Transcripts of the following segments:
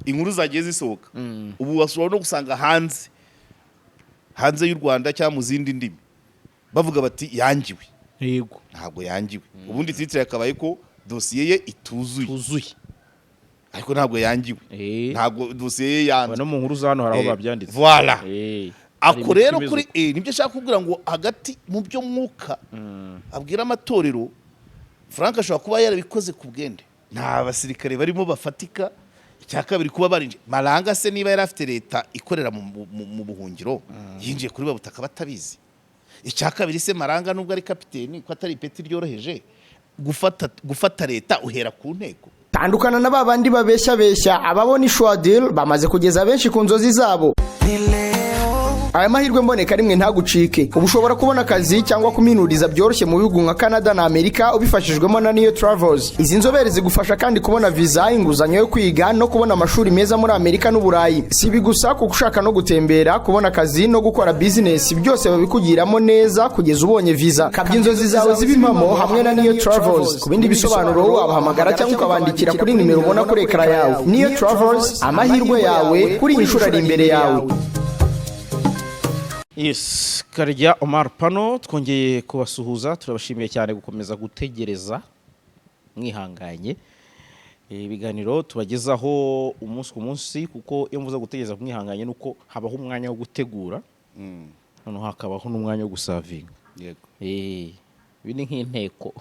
Inkuru zagiye zisohoka ubu, bashobora no gusanga hanze y'u Rwanda cyangwa mu zindi ndimi bavuga bati yangiwe. Ntabwo yangiwe. Ubundi titre yakabaye ko dosiye ye ituzuye. Tuzuye. Ariko ntabwo yangiwe. Ntabwo dosiye ye yanzwe. No mu nkuru za hano hari aho babyanditse. Voilà. Hari Ako rero imeze kuri uko. Nibyo ashaka kubwira ngo hagati mu byo Mwuka abwira amatorero, Frank ashobora kuba yarabikoze ku bwende, nta basirikare barimo bafatika. Icya kabiri, kuba barinje Malanga se, niba yari afite leta ikorera mu buhungiro, yinjiye kuri butaka batabizi. Icya kabiri se, Malanga nubwo ari kapiteni, ko atari ipeti ryoroheje, gufata leta uhera ku nteko. Tandukana na ba bandi babeshya beshya. Ababona ishwadil bamaze kugeza benshi ku nzozi zabo. Aya mahirwe mboneka rimwe ntagucike. Ubu ushobora kubona akazi cyangwa kuminuriza byoroshye mu bihugu nka Canada na Amerika ubifashijwemo na Niyo Travels. Izi nzobere zigufasha kandi kubona viza, inguzanyo yo kwiga no kubona amashuri meza muri Amerika n'Uburayi. Si ibi gusa, kuko ushaka no gutembera, kubona akazi no gukora bizinesi, byose babikugiramo neza kugeza ubonye viza. Kabya inzozi zawe zibe impamo hamwe na Niyo Travels. Ku bindi bisobanuro wabahamagara cyangwa ukabandikira kuri nimero ubona kuri ekara yawe. Niyo Travels, amahirwe yawe kuri iyi nshuro ari imbere yawe. Yes, Karya Omar Pano, twongeye kubasuhuza. Turabashimiye cyane gukomeza gutegereza mwihanganye ibiganiro tubagezaho umunsi ku munsi, kuko iyo mvuze gutegereza mwihanganye nuko habaho umwanya wo gutegura, noneho hakabaho n'umwanya wo gusavinga. Ibi ni nk'inteko.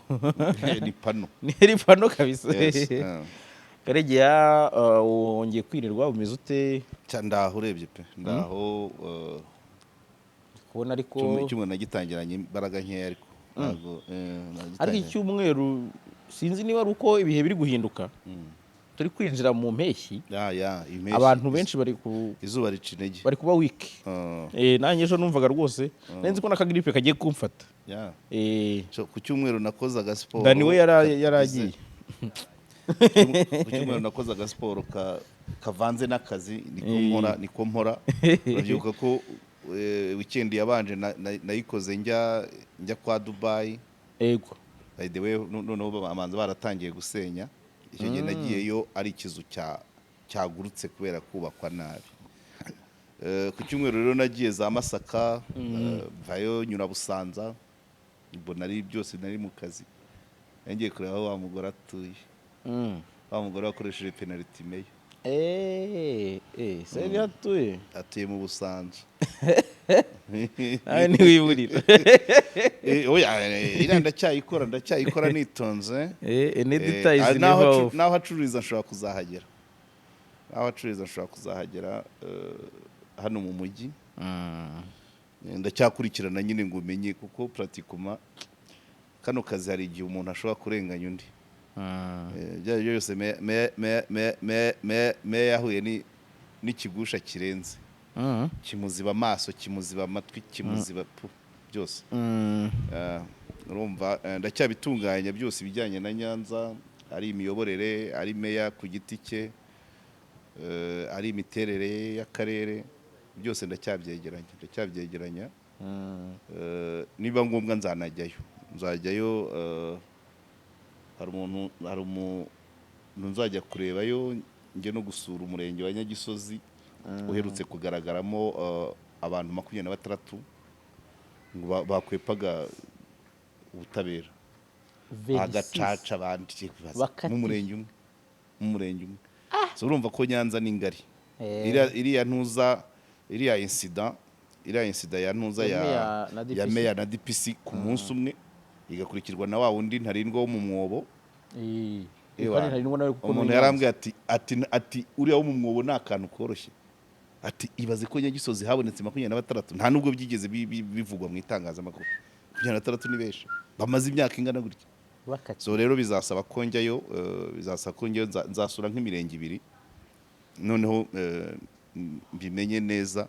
Ni pano. Ni pano kabisa. Yes. Karegeya, wongeye kwirirwa, umeze ute? Ndaho urebye pe, ndaho. Kubona ariko Icyumweru nagitangiranye imbaraga nkeya, ariko ntabwo ariko nagitangiranye. Icyumweru, sinzi niba ari uko ibihe biri guhinduka, turi kwinjira mu mpeshyi. Ya, impeshyi. Abantu benshi bari ku Izuba rica intege. Bari kuba weak. Nanjye ejo numvaga rwose nari nzi ko n'akagiripe kagiye kumfata. So, ku cyumweru nakoze agasiporo. Dani we yaragiye. Ku cyumweru nakoze agasiporo kavanze n'akazi, niko nkora, niko mpora. Urabyibuka ko weekend yabanje nayikoze njya kwa Dubai. By the way, noneho bamanza baratangiye gusenya. Icyo gihe nagiyeyo ari ikizu cyagurutse kubera kubakwa nabi. Ku cyumweru rero nagiye za Masaka, mvayo nyura Busanza, mbona ari byose. Nari mu kazi, ngiye kureba aho wa mugore atuye, wa mugore wakoresheje penaliti meya. Se niho atuye? Atuye mu Busanza. Nawe ntiwiburira. Oya, iriya ndacyayikora nitonze. Enedita Ah, is naho never off. Naho acururiza nshobora kuzahagera, naho acururiza nshobora kuzahagera, hano mu mujyi. Ndacyakurikirana nyine ngo umenye, kuko pratiquement kano kazi hari igihe umuntu ashobora kurenganya undi. Ibyo ari byo byose, meya yahuye n'ikigusha kirenze, kimuziba amaso, kimuziba amatwi, kimuziba pu byose. Urumva, ndacyabitunganya byose ibijyanye na Nyanza, ari imiyoborere, ari meya ku giti cye, ari imiterere y'akarere, byose ndacyabyegeranya. Niba ngombwa nzanajyayo, nzajyayo. Hari umuntu nzajya kurebayo, njye no gusura umurenge wa Nyagisozi uherutse kugaragaramo abantu 26 ngo bakwepaga ubutabera agacaca abandi Bakatiye. Mu murenge umwe. So urumva ko Nyanza ni ngari. Iriya ntuza, iriya incident ya ntuza Ya ya meya na ya DPC. meya na DPC ku munsi umwe, igakurikirwa na wa wundi ntarindwa wo mu mwobo. Ewa, Kandi ntarindwa nawe kuko umuntu ni yarambwiye ati uriya wo mu mwobo ni akantu koroshye, ati ibaze ko Nyagisozi habonetse 26, nta nubwo byigeze bivugwa mu itangazamakuru. 26 ni benshi bamaze imyaka ingana gutya. Bakatiye. So rero bizasaba ko njyayo, nzasura nk'imirenge ibiri, noneho mbimenye neza.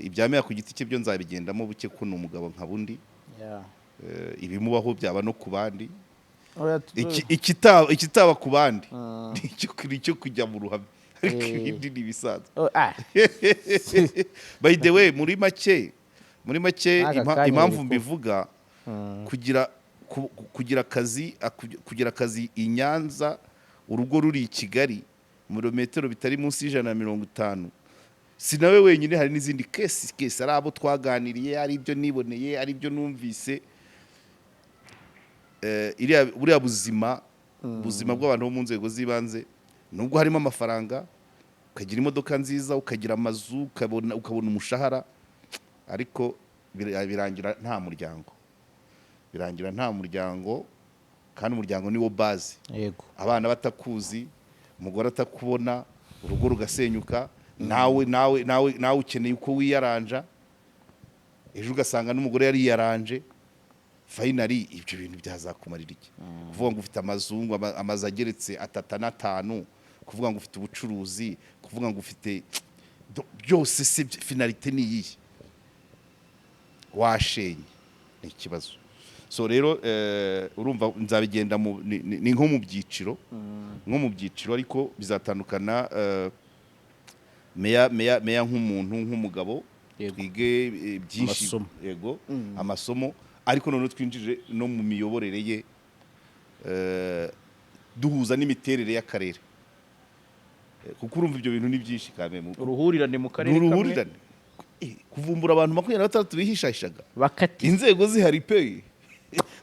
Ibya meya ku giti cye byo nzabigendamo buke, ko ni umugabo nka bundi. Ibimubaho byaba no ku bandi. Oya, Ikitaba ku bandi ni icyo kujya mu ruhame, ariko ibindi ni ibisanzwe. Oh, ah. By the way, muri make, N'aka kanya impamvu biri mbivuga, kugira akazi i Nyanza, urugo ruri i Kigali. Mu birometero bitari munsi ya 150. Si nawe wenyine, hari n'izindi case, ari abo twaganiriye, ari ibyo niboneye, ari ibyo numvise. Buriya buzima bw'abantu bo mu nzego z'ibanze, nubwo harimo amafaranga, ukagira imodoka nziza, ukagira amazu, ukabona umushahara, ariko birangira nta muryango, birangira nta muryango, kandi umuryango niwo base. Abana batakuzi, umugore atakubona, urugo rugasenyuka, nawe ukeneye uko wiyaranja, ejo ugasanga n'umugore yariyaranje. Finally, ibyo bintu byazakumarira iki? Kuvuga ngo ufite amazu, ngo amazu ageretse atatu n'atanu, kuvuga ngo ufite ubucuruzi, kuvuga ngo ufite byose se, finalité ni iyihe? Washenye, ni ikibazo. So rero urumva nzabigenda mu ni nko mu byiciro, ariko bizatandukana. Meya nk'umuntu, nk'umugabo, twige byinshi. Amasomo. Yego, amasomo, ariko noneho twinjire no mu miyoborere ye, duhuza n'imiterere y'akarere. Kuko urumva ibyo bintu ni byinshi kameme. Uruhurirane mu Ni karere kamwe. uruhurirane. Kuvumbura abantu 26 bihishahishaga Bakati inzego zihari pe,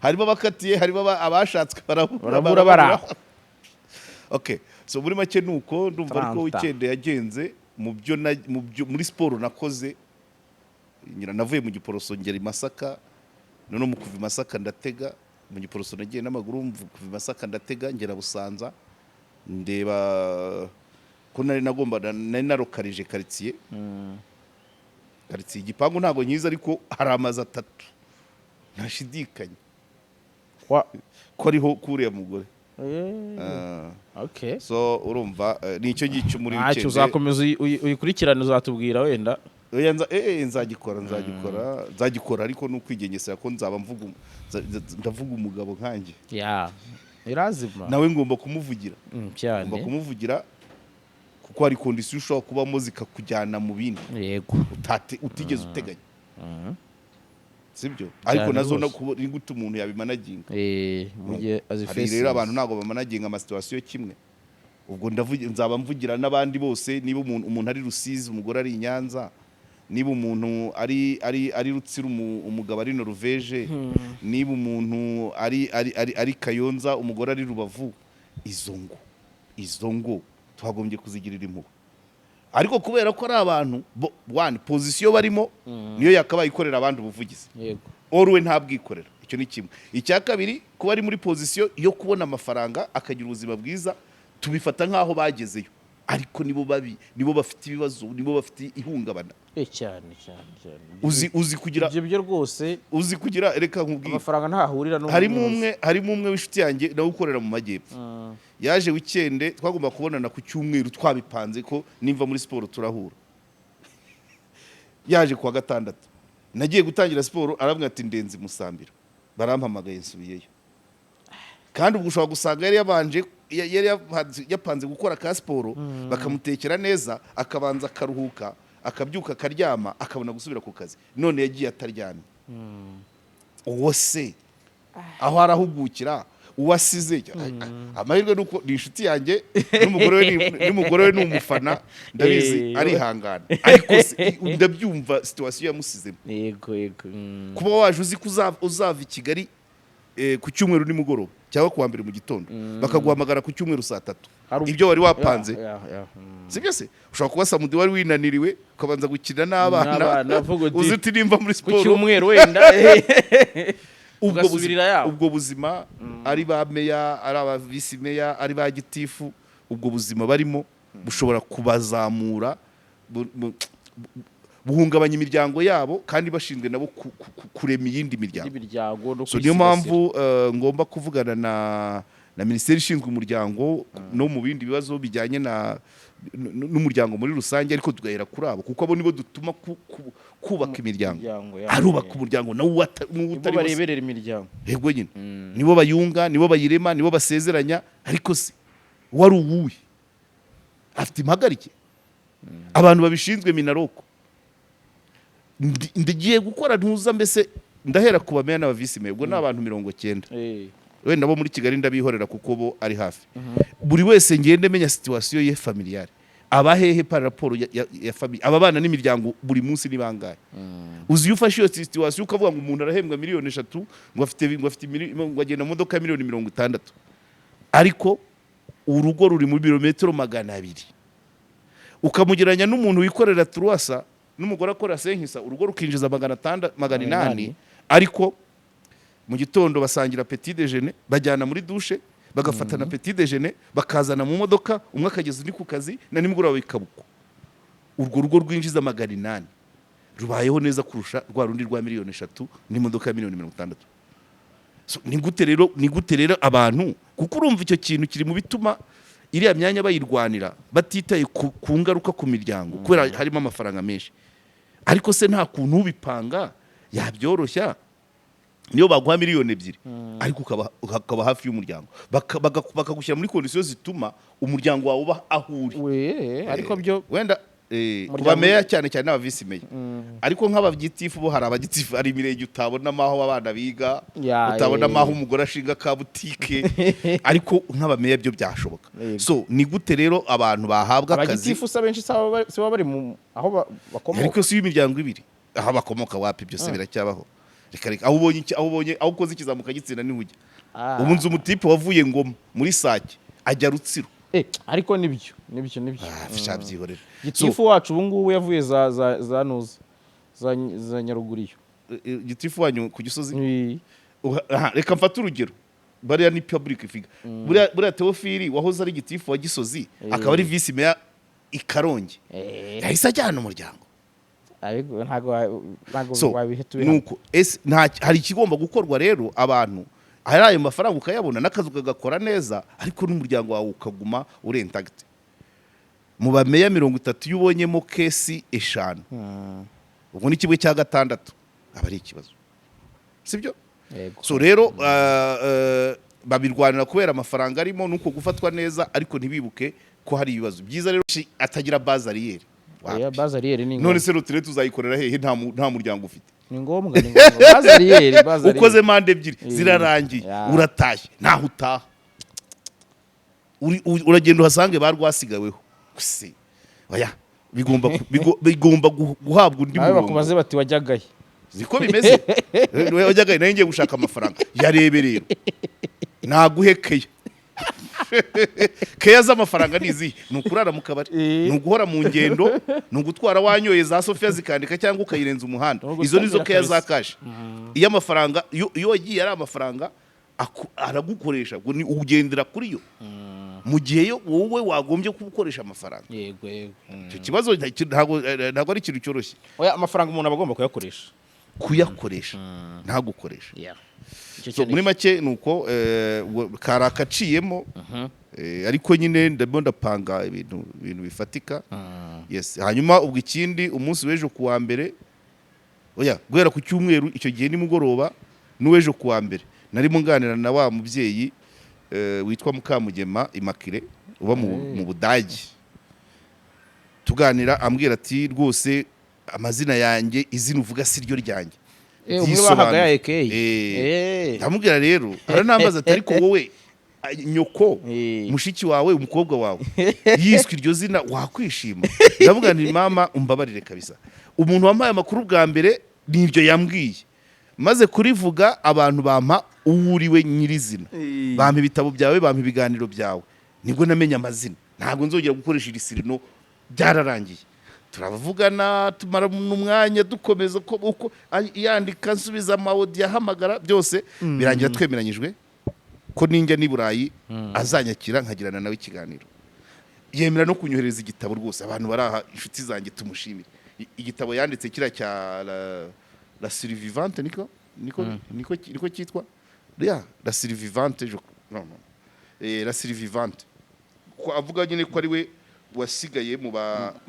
harimo abakatiye, harimo abashatswe barabura. Barabura bari aho. Okay, so muri make nuko ndumva, ariko Tranta. weekend yagenze mu byo muri siporo nakoze, nyira navuye mu Giporoso ngera i Masaka, noneho mu kuva i Masaka ndatega, mu Giporoso nagiye n'amaguru, kuva i Masaka ndatega ngera Busanza, ndeba ko nari nagomba, nari narokarije quartier, igipangu ntabwo nkizi, ariko hari amazu atatu ntashidikanya ko ariho kuriya mugore. Ah, so urumva ni icyo ngicyo muri Ntacyo, weekend. uzakomeza uyikurikirane, uzatubwira wenda. Oya, nzagikora, ariko ni ukwigengesera ko nzaba mvuga ndavuga umugabo nkanjye. Ya, irazima. Nawe ngomba kumuvugira. Cyane. Ngomba kumuvugira kuko hari condition ushobora kubamo zikakujyana mu bindi utigeze uteganya, sibyo? Ariko nazo ni gute umuntu yabimanaginga? Mu gihe Hari azifesi. rero abantu ntabwo bamanaginga amasituation kimwe. Ubwo nzaba mvugira n'abandi bose. Niba umuntu ari Rusizi, umugore ari i Nyanza, niba umuntu ari Rutsiro, umugabo ari Noruveje, niba umuntu ari Kayonza, umugore ari Rubavu, izo ngo twagombye kuzigirira impuhwe. Ariko kubera ko ari abantu one position barimo niyo yakabaye ikorera abandi ubuvugizi, or we ntabwikorera. Icyo ni kimwe. Icya kabiri, kuba ari muri position yo kubona amafaranga, akagira ubuzima bwiza, tubifata nk'aho bagezeyo, ariko nibo babi, nibo bafite ibibazo, nibo bafite ihungabana. Cyane cyane cyane. Uzi kugira Ibyo byo rwose. Uzi kugira, reka nkubwire. Amafaranga ntahurira no Harimo umwe w'inshuti yanjye nawe ukorera mu majyepfo, yaje weekend, twagomba kubonana ku cyumweru, twabipanze ko nimva muri siporo turahura. Yaje kuwa gatandatu, nagiye gutangira siporo, arambwira ati: "Ndenze Musambira, barampamagaye, nsubiyeyo." Kandi ubwo ushobora gusanga yari yabanje yari yapanze gukora ka siporo, bakamutekera neza, akabanza akaruhuka, akabyuka, akaryama, akabona gusubira ku kazi. None yagiye ataryamye. Uwo se aho arahugukira uwasize? Amahirwe nuko ni inshuti yanjye, n'umugore we ni umufana, ndabizi, arihangana. Ariko se, ndabyumva situation yamusizemo. yego yego Kuba waje uzi ko uzava i Kigali ku cyumweru nimugoroba cyangwa kuwa mbere mu gitondo, bakaguhamagara ku cyumweru saa 3, ibyo wari wapanze, Ya. Sibyo se? Ushobora kuba samedi wari winaniriwe, ukabanza gukina n'abana, N'abana, uvuga uti, uzi uti nimva muri ku siporo cyumweru wenda ubwo ugasubirira buzima, yabo. Ubwo buzima, ari ba meya, ari aba visi meya, ari ba gitifu, ubwo buzima barimo bushobora kubazamura, buhungabanya imiryango yabo, kandi bashinzwe nabo kurema iyindi miryango. N'imiryango no So niyo kwisigasira. mpamvu ngomba kuvugana na minisiteri ishinzwe umuryango no mu bindi bibazo bijyanye na n'umuryango muri rusange, ariko tugahera kuri abo, kuko abo nibo dutuma kubaka imiryango. Imiryango, ya. Arubaka umuryango nawe n'uwo Nibo utari wose. bareberera imiryango. Yego nyine, nibo bayunga, nibo bayirema, nibo basezeranya. Ariko se wari uwuhe? Afite impagarike. Abantu babishinzwe, MINALOC, ndigiye gukora ntuza, mbese ndahera ku bameya n'aba vice meya, ubwo ni abantu 90. Wenda bo muri Kigali ndabihorera kuko bo ari hafi. Buri wese ngende menya situation ye familiale, aba hehe par rapport ya famille, aba bana n'imiryango buri munsi ni bangahe? Uzi iyo ufashe iyo situation ukavuga ngo umuntu arahembwa miliyoni 3, ngo afite ngo agenda mu modoka ya miliyoni 60, ariko urugo ruri mu birometero 200, ukamugereranya n'umuntu wikorera 300 n'umugore akora 500, urugo rukinjiza 600, 800, ariko mu gitondo basangira petit déjeuner, bajyana muri douche, bagafatana petit déjeuner, bakazana mu modoka, umwe akageza undi ku kazi, na nimugoroba bikabukwa. Urwo rugo rwinjiza 800 rubayeho neza kurusha rwa rundi rwa miliyoni 3 n'imodoka ya miliyoni 60. So, ni gute rero abantu, kuko urumva icyo kintu kiri mu bituma iriya myanya bayirwanira batitaye ku ngaruka ku miryango, kubera harimo amafaranga menshi. Ariko se nta kuntu ubipanga yabyoroshya? Niyo baguha miliyoni 2, ariko ukaba hafi y'umuryango, bakagushyira muri conditions zituma umuryango wawe uba aho uri. We, ariko byo Wenda Umuryango- kuba meya cyane cyane n'aba vice meya, ariko nk'abagitifu bo, hari abagitifu, hari imirenge utabonamo aho abana biga, utabonamo aho umugore ashinga ka butike, ariko nk'abameya byo byashoboka. So ni gute rero abantu bahabwa akazi? Abagitifu se abenshi si baba bari mu aho bakomoka? Ariko si imiryango ibiri aho bakomoka, wapi, byose biracyabaho. Reka reka, aho ubonye aho ubonye aho ukoze ikizamuka gitsinda niho ujya. Ubu nzi umutipe wavuye Ngoma muri Sake ajya Rutsiro. Ariko nibyo, nibyo. Ah, sha, byihorere. Gitifu wacu ubu ngubu yavuye za nuza za Nyaruguru iyo. Gitifu wanyu ku Gisozi? Aha, reka mfate urugero, bariya ni public figure. Buriya Teofili wahoze ari gitifu wa Gisozi, akaba ari vice meya i Karongi, yahise ajyana umuryango. Ariko ntabwo So wabihita ubihamya. nuko ese nta hari ikigomba gukorwa rero? Abantu hari ayo mafaranga ukayabona n'akazi ukagakora neza, ariko n'umuryango wawe ukaguma uri intact. Mu bameya 30, iyo ubonyemo case 5, ubwo ni 1/6, aba ari ikibazo, sibyo? Yego. So rero babirwanira kubera amafaranga arimo nuko gufatwa neza, ariko ntibibuke ko hari ibibazo byiza. Rero atagira base arrière. Oya, base arrière ni None ngombwa. se retraite uzayikorera hehe nta muryango ufite? Ni ngombwa base arrière, base arrière. Ukoze manda 2 zirarangiye, uratashye, ntaho utaha. Uragenda uhasange ba rwasigaweho. Se oya, bigomba guhabwa undi Nawe murongo. bakubaze bati: "Wajyagahe?" Niko bimeze. Wajyagahe? Nayo ngiye gushaka amafaranga. Yarebe rero, naguhe keya. Keya z'amafaranga ni izihe? Ni ukurara mu kabari, ni uguhora mu ngendo, ni ugutwara wanyoye za Sofiya zikandika, cyangwa ukayirenza umuhanda. Ni Izo nizo ugutangira keya za kabisa. cash. Iyo amafaranga, iyo wagiye ari amafaranga aragukoresha, ubwo ni ugendera kuri yo, mu gihe yo wowe wagombye kuba ukoresha amafaranga. Yego. Icyo kibazo ntabwo ari ikintu cyoroshye. Oya, amafaranga umuntu aba agomba kuyakoresha. Kuyakoresha, ntagukoresha. Icyo So, cyo muri make ni uko kari akaciyemo, ariko nyine ndimo ndapanga ibintu bifatika. Yes, hanyuma ubwo ikindi, umunsi w'ejo ku wa mbere, oya, guhera ku cyumweru, icyo gihe nimugoroba n'uw'ejo ku wa mbere, narimo nganira na wa mubyeyi witwa Mukamugema Immaculée uba mu Budage. Tuganira, ambwira ati: "Rwose amazina yanjye, izina uvuga si ryo ryanjye." Umwe bahaga ya Byisobanura. EK. Ndamubwira rero, aranambaza ati: "Ariko wowe nyoko, mushiki wawe, umukobwa wawe yiswe iryo zina wakwishima?" Ndavuga nti: "Mama, umbabarire kabisa, umuntu wampaye amakuru bwa mbere nibyo yambwiye. Maze kurivuga, abantu bampa uwuriwe nyirizina, bampa ibitabo byawe, bampa ibiganiro byawe, nibwo namenye amazina. Ntabwo nzongera gukoresha iri surnom, byararangiye." Turavugana, tumara n'umwanya dukomeza ko uko yandika, nsubiza ama audio, ahamagara, byose birangira twemeranyijwe ko ninjya n'i Burayi azanyakira nkagirana nawe ikiganiro. Yemera no kunyohereza igitabo. Rwose abantu bari aha, inshuti zanjye, tumushimire. Igitabo yanditse kiriya cya la survivante, niko cyitwa ya la survivante, non, la survivante, ko avuga nyine ko ari we wasigaye mu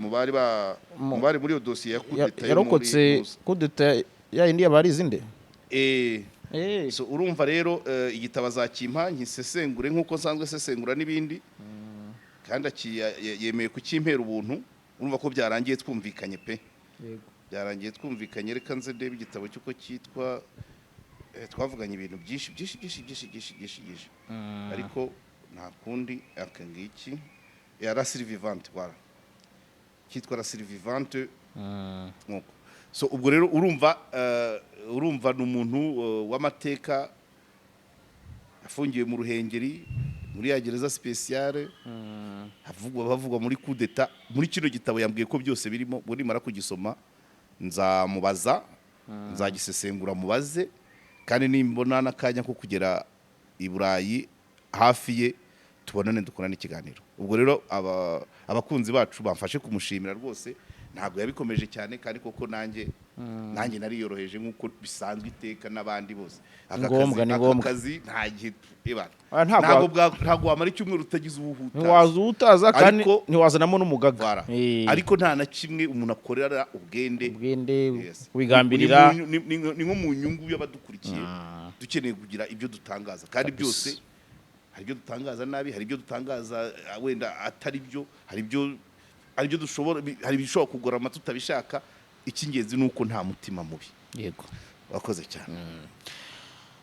bari muri iyo dosiye ya kudeta yo muri Yarokotse kudeta ya yindi y'abarizi nde? So urumva rero, igitabo azakimpa nkisesengure nk'uko nsanzwe sesengura n'ibindi, kandi yemeye kukimpera ubuntu. Urumva ko byarangiye twumvikanye pe, byarangiye twumvikanye. Reka nze ndebe igitabo cy'uko cyitwa. Twavuganye ibintu byinshi byinshi byinshi byinshi byinshi byinshi byinshi, ariko nta kundi. Aka ngiki ya La Survivante, voilà, cyitwa La Survivante nkuko. So ubwo rero urumva ni umuntu w'amateka, afungiwe mu Ruhengeri muri ya gereza spéciale, havugwa bavugwa muri coup d'état. Muri kino gitabo yambwiye ko byose birimo. Ubwo nimara kugisoma nzamubaza, nzagisesengura mubaze, kandi nimbona n'akanya ko kugera i Burayi hafi ye, tubonane dukorane ikiganiro. Ubwo rero abakunzi bacu bamfashe kumushimira rwose. Ntabwo yabikomeje cyane, kandi koko nanjye nariyoroheje nk'uko bisanzwe iteka n'abandi bose. Aka Ngombwa, ni aka ngombwa. kazi nta gihe Ah, ntabwo ntabwo wamara icyumweru utagize uwuhuta. Ntiwaza utaza kandi ntiwazanamo n'umugaga. Voilà. Ariko nta na kimwe umuntu akorera ubwende. Ubwende. Yes. Kubigambirira. Ni nko mu nyungu y'abadukurikiye, dukeneye kugira ibyo dutangaza kandi byose. Hari ibyo dutangaza nabi, hari ibyo dutangaza wenda atari byo, hari ibyo dushobora, hari ibishobora kugorama tutabishaka. Icy'ingenzi ni uko nta mutima mubi. Wakoze cyane.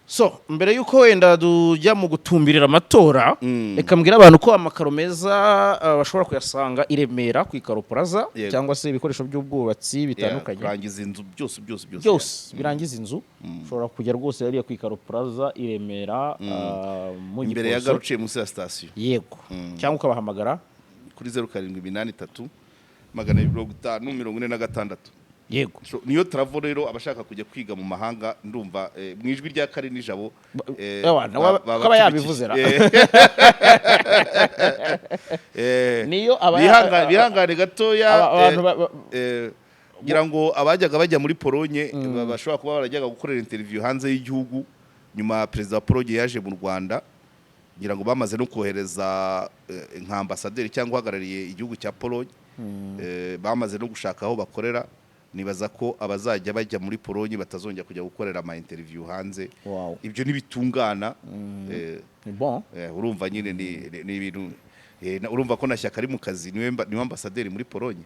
So mbere y'uko wenda tujya mu gutumbirira amatora, reka mbwire abantu ko amakaro meza bashobora kuyasanga i Remera ku Ikaro Plaza, cyangwa se ibikoresho by'ubwubatsi bitandukanye. Kurangiza inzu byose byose byose. Byose birangiza inzu, ushobora kujya rwose hariya ku Ikaro Plaza i Remera, mu Imbere ya Giporoso. gare, uciye munsi ya sitasiyo. Yego, cyangwa ukabahamagara Kuri 0783 250 46. So, niyo travo rero abashaka kujya kwiga mu mahanga, ndumva mu ijwi rya kare nijabo Ewa, nawe akaba yabivuze ra. Niyo Bihangane gatoya. Abantu Ngira ngo abajyaga bajya muri Polonye bashobora kuba barajyaga gukorera interview hanze y'igihugu. Nyuma perezida wa Polonye yaje mu Rwanda, ngira ngo bamaze no kohereza nka ambasaderi cyangwa uhagarariye igihugu cya Polonye. Bamaze no gushaka aho bakorera. Nibaza ko abazajya bajya muri Polonye batazongera kujya gukorera ama interview hanze. Ibyo ntibitungana. Ni bon. Urumva nyine ni ibintu urumva ko na Shyaka ari mu kazi, niwe ambasaderi muri Polonye.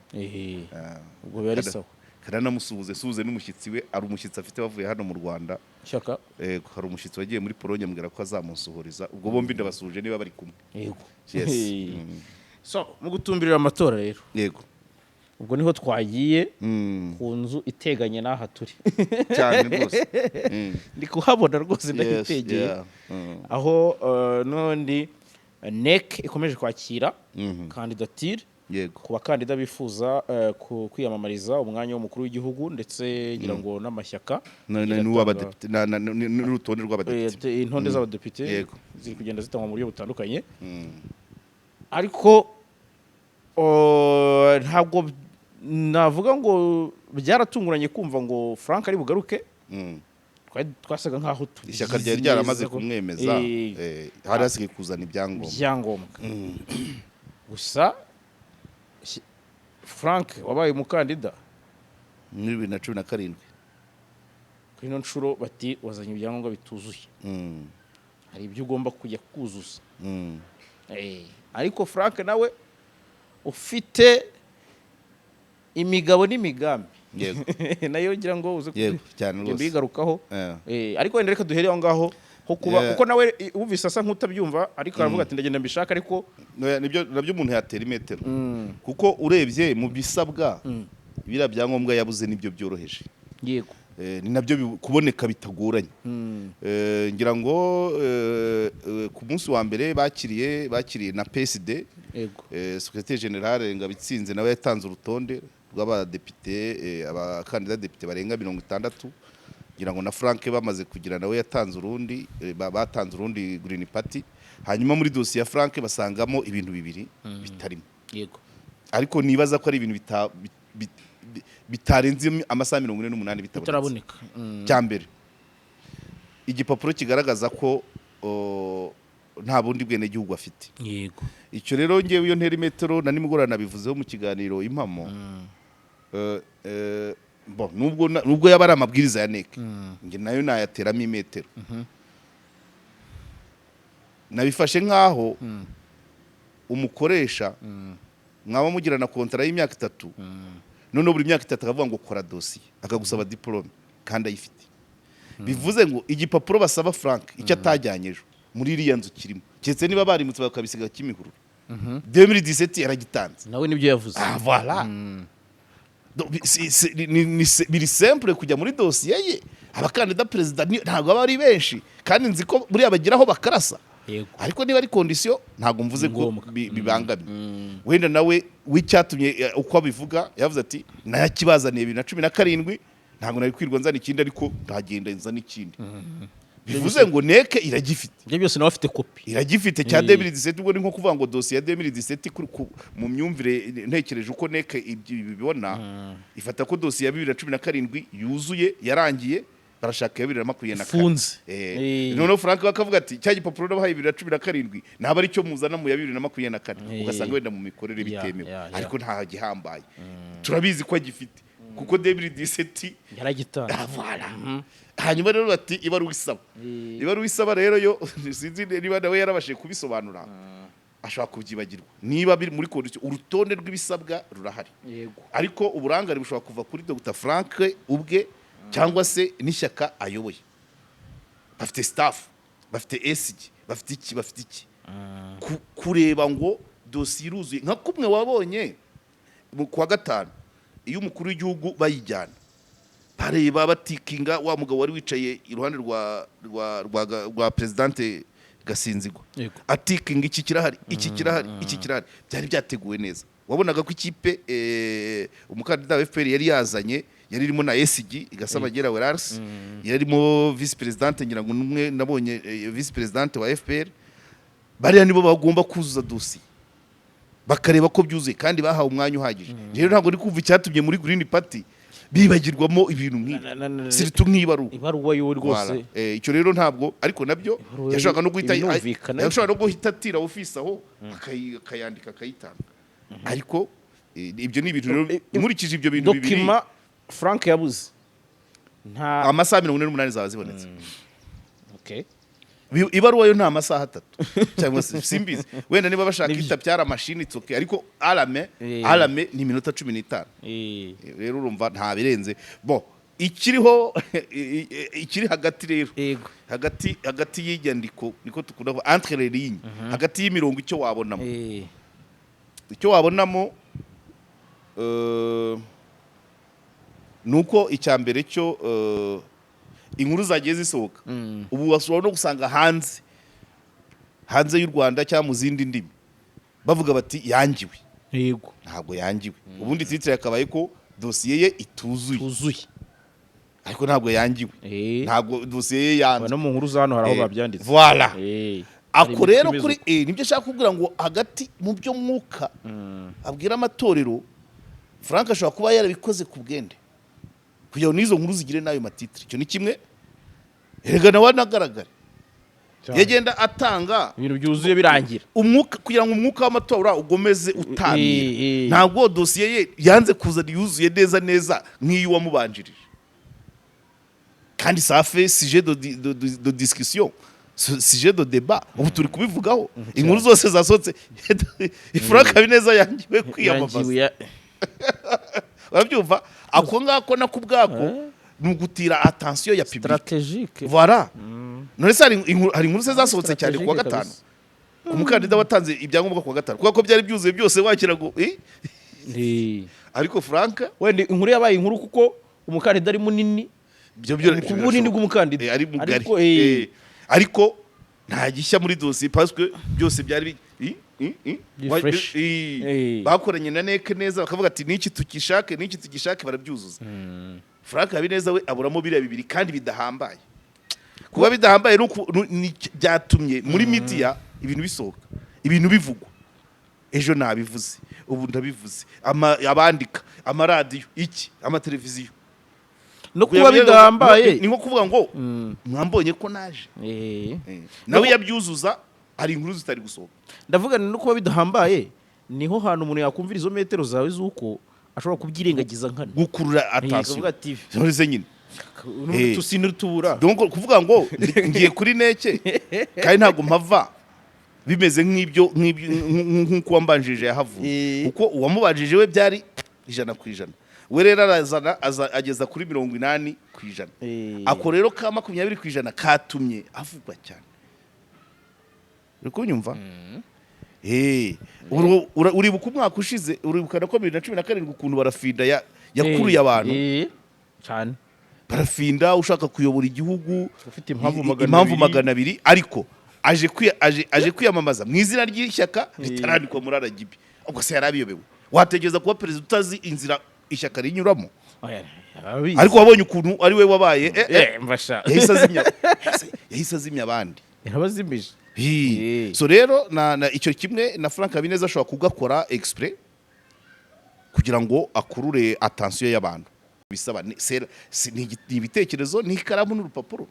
Ubwo biba ari sawa. Karanamusuhuze, suhuze n'umushyitsi we, ari umushyitsi afite bavuye hano mu Rwanda. Shyaka. Hari umushyitsi wagiye muri Polonye, ambwira ko azamusuhuriza. Ubwo bombi ndabasuhuje niba bari kumwe. Yego. Yes. So mu gutumbirira amatora rero, ubwo niho twagiye ku nzu iteganye n'aha turi. Cyane rwose. Ndi kuhabona rwose, ndahitegeye. Aho n'ubundi NEC ikomeje kwakira kandidatire ku bakandida bifuza kwiyamamariza umwanya w'umukuru w'igihugu, ndetse ngira ngo n'amashyaka agiye N'uw'abadepite n'urutonde rw'abadepite. Intonde z'abadepite ziri kugenda zitangwa mu buryo butandukanye, ariko ntabwo navuga ngo byaratunguranye kumva ngo Frank ari bugaruke. Twasaga nkaho tubizi Ishyaka ryari ryaramaze neza kumwemeza. Hari hasigaye kuzana ibyangombwa. Ibyangombwa gusa. Frank wabaye umukandida Muri 2017. Kuri ino nshuro bati wazanye ibyangombwa bituzuye, hari ibyo ugomba kujya kuzuza. Ariko Frank nawe ufite imigabo n'imigambi nayo ngira ngo uze Yego, cyane kugenda rwose. uyigarukaho. Ariko wenda reka duhere aho ngaho ho kuba kuko nawe wumvise asa nk'utabyumva, ariko aravuga ati ndagenda mbishaka, ariko Noya, nibyo nabyo umuntu yatera imetero, kuko urebye mu bisabwa, biriya byangombwa yabuze nibyo byoroheje. Ni nabyo kuboneka bitagoranye. Ngira ngo ku munsi wa mbere bakiriye na PSD. Secrétaire général Ngabitsinze nawe yatanze urutonde rw'abadepite, abakandida depite barenga 60. Ngira ngo na Frank bamaze kugira nawe yatanze urundi, batanze urundi Green Party. Hanyuma muri dosiye ya Frank basangamo ibintu bibiri bitarimo, ariko nibaza ko ari ibintu bitarenze amasaha 48 bitabonetse. Bitaraboneka. Cya mbere, igipapuro kigaragaza ko nta bundi bwenegihugu afite. Icyo rero ngewe iyo ntera imetero, na nimugoroba nabivuzeho mu kiganiro Impamo. Bon, nubwo yaba ari amabwiriza ya NEC, njye nayo nayateramo imetero. Nabifashe nk'aho umukoresha mwaba mugirana kontara y'imyaka 3, noneho buri myaka 3 akavuga ngo kora dosiye, akagusaba diporome kandi ayifite. Bivuze ngo igipapuro basaba Frank, icyo atajyanye ejo, muri iriya nzu kirimo, keretse niba barimutse bakabisiga Kimihurura. 2017 yaragitanze. Nawe nibyo yavuze. Ah, voilà. Donc, biri simple kujya muri dosiye ye. Abakandida perezida ntabwo aba ari benshi, kandi nzi ko buriya bageraho bakarasa. Ariko niba ari condition, ntabwo mvuze ko Ngombwa. bibangamye. Wenda nawe w'icyatumye, uko abivuga, yavuze ati: "Nayakibazaniye 2017, ntabwo nari kwirwa nzana ikindi, ariko ndagenda nzana ikindi." Bivuze ngo NEC iragifite. Ibyo byose nawe afite kopi. Iragifite cya 2017. Ubwo ni nko kuvuga ngo dosiye ya 2017 mu myumvire ntekereje uko NEC ibibona, ifata ko dosiye ya 2017 yuzuye, yarangiye, barashaka iya 2024. Ifunze. Noneho Frank bakavuga ati: "Cya gipapuro nabahaye 2017 ntabwo ari cyo muzana mu ya 2024." Ugasanga wenda mu mikorere bitemewe, ariko nta gihambaye, turabizi ko agifite kuko 2017 Yaragitanze. Ah, voilà. Hanyuma rero bati ibaruwa isaba. Ibaruwa isaba rero yo, sinzi niba nawe yarabashije kubisobanura, ashobora kubyibagirwa. Niba biri muri condition, urutonde rw'ibisabwa rurahari. Ariko uburangare bushobora kuva kuri Dr Frank ubwe cyangwa se n'ishyaka ayoboye. Bafite staff, bafite SG, bafite iki, bafite iki. Kureba ngo dosiye iruzuye, nka kumwe wabonye mu kuwa gatanu iyo umukuru w'igihugu bayijyana, bareba batikinga wa mugabo wari wicaye iruhande rwa présidente Gasinzigwa, atikinga: "Iki kirahari, iki kirahari, iki kirahari." Byari byateguwe neza. Wabonaga ko ikipe umukandida wa FPR yari yazanye yari irimo na SG Gasamagera Wellars, yari irimo vice présidente, ngira ngo numwe nabonye, vice présidente wa FPR. Bariya nibo bagomba kuzuza dosiye, bakareba ko byuzuye, kandi bahawe umwanya uhagije. Rero ntabwo ndi kumva icyatumye muri Green Party bibagirwamo ibintu nk'ibi, surtout nk'ibaruwa. Ibaruwa yiwe rwose. Voilà. Icyo rero ntabwo, ariko nabyo Ibaruwa yashobora no guhita birumvikana. yashobora no guhita atira ofisi aho, akayandika, akayitanga. Ariko ibyo ni ibintu rero, nkurikije ibyo bintu bibiri, Document Frank yabuze nta amasaha 48 zaba zibonetse. Ibaruwa yo ni amasaha 3 cyangwa se simbizi, wenda niba bashaka Nibyo. itabyara mashini, it's okay, ariko arame arame ni iminota 15. Rero urumva nta birenze. Bo ikiriho, ikiri hagati rero, hagati y'inyandiko, niko dukunda kuvuga entre les lignes, hagati y'imirongo, icyo wabonamo, icyo wabonamo ni uko icya mbere cyo, inkuru zagiye zisohoka ubu, washobora no gusanga hanze y'u Rwanda cyangwa mu zindi ndimi bavuga bati: "Yangiwe." Ntabwo yangiwe. Ubundi titre yakabaye ko dosiye ye ituzuye. Tuzuye. Ariko ntabwo yangiwe. Ntabwo dosiye ye yanzwe. No mu nkuru za hano hari aho babyanditse. Voilà. Ako Hari rero imitwe kuri imeze uko. nibyo ashaka kubwira ngo hagati mu byo mwuka abwira amatorero, Frank ashobora kuba yarabikoze ku bwende kugira ngo n'izo nkuru zigire n'ayo ma titre. Icyo ni kimwe. Erega nawe anagaragare. Yagenda atanga Ibintu byuzuye birangira. umwuka, kugira ngo umwuka w'amatora ugomeze utamira. Ntabwo dosiye ye yanze kuzana yuzuye neza neza nk'iy'uwamubanjirije, kandi ça fait sujet de discussion, sujet de débat. Ubu turi kubivugaho, inkuru zose zasohotse: Frank Habineza yangiwe kwiyamamaza. Yangiwe Urabyumva, ako ngako nako ubwako ni ugutira attention ya public. Stratégique. Voilà. None se hari inkuru se zasohotse cyane kuwa Stratégique gatanu kabisa. ku mukandida watanze ibyangombwa kuwa gatanu, kubera ko byari byuzuye byose, wakira ngo Ariko Frank Wenda inkuru yabaye inkuru kuko umukandida ari munini. Ibyo Ku bunini bw'umukandida. Ari mugari. Ariko, Ariko nta gishya muri dosiye, parce que byose byari Biri fresh. Bakoranye na NEC neza, bakavuga ati: "Niki tukishake, niki tugishake," barabyuzuza. Frank Habineza we aburamo biriya bibiri kandi bidahambaye. Kuba bidahambaye byatumye muri media ibintu bisohoka, ibintu bivugwa. Ejo nabivuze, ubu ndabivuze. Abandika, amaradiyo, iki, amateleviziyo. No kuba bidahambaye. Ni nko kuvuga ngo: "Mwambonye ko naje." Nawe yabyuzuza, hari inkuru zitari gusohoka. Ndavuga ni no kuba bidahambaye, niho hantu umuntu yakumvira izo metero zawe z'uko ashobora kubyirengagiza nkana. Gukurura attention. Akavuga ati None nyine Tusine tubura. Donc kuvuga ngo ngiye kuri NEC kandi ntabwo mpava bimeze nk'ibyo nk'uko uwambanjirije yahavuye, kuko uwamubanjirije we byari 100%. We rero arazana ageza kuri 80%. Ako rero ka 20% katumye avugwa cyane. Uri kunyumva? Uribuka umwaka ushize, uribuka na ko 2017 ukuntu Barafinda yakuruye abantu. Cyane. Barafinda ushaka kuyobora igihugu, ufite impamvu magana impamvu abiri. 200, ariko aje kwiyamamaza mu izina ry'ishyaka ritarandikwa muri RGB. Ubwo se yari abiyobewe? Wategereza kuba perezida utazi inzira ishyaka rinyuramo? Oya, arabizi. Ariko wabonye ukuntu ari we wabaye Mfasha. Yahise azimya abandi. Yarabazimije. Hi. So rero na icyo kimwe na Frank Habineza ashobora kugakora exprès kugira ngo akurure attention y'abantu. Bisaba ni ibitekerezo n'ikaramu n'urupapuro.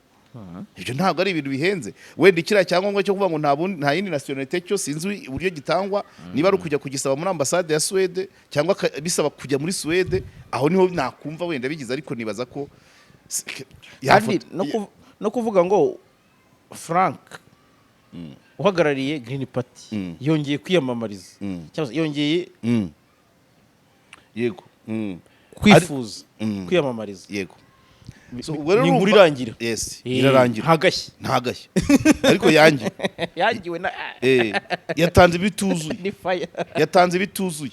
Ibyo ntabwo ari ibintu bihenze. Wenda ikiriya cyangombwa cyo kuvuga ngo nta yindi nationalité, cyo sinzi uburyo gitangwa, niba ari ukujya kugisaba muri ambasade ya Suwede cyangwa bisaba kujya muri Suwede, aho niho nakumva wenda bigize, ariko nibaza ko Kandi no kuvuga ngo Frank uhagarariye Green Party yongeye kwiyamamariza cyangwa se yongeye Yego. Kwifuza kwiyamamariza. Yego. So, ubwo rero Ni inkuru irangira. Yes, irarangira. Ntagashya. Ntagashya, ariko yangiwe. Yangiwe na Yatanze ibituzuye. Ni fire. Yatanze ibituzuye.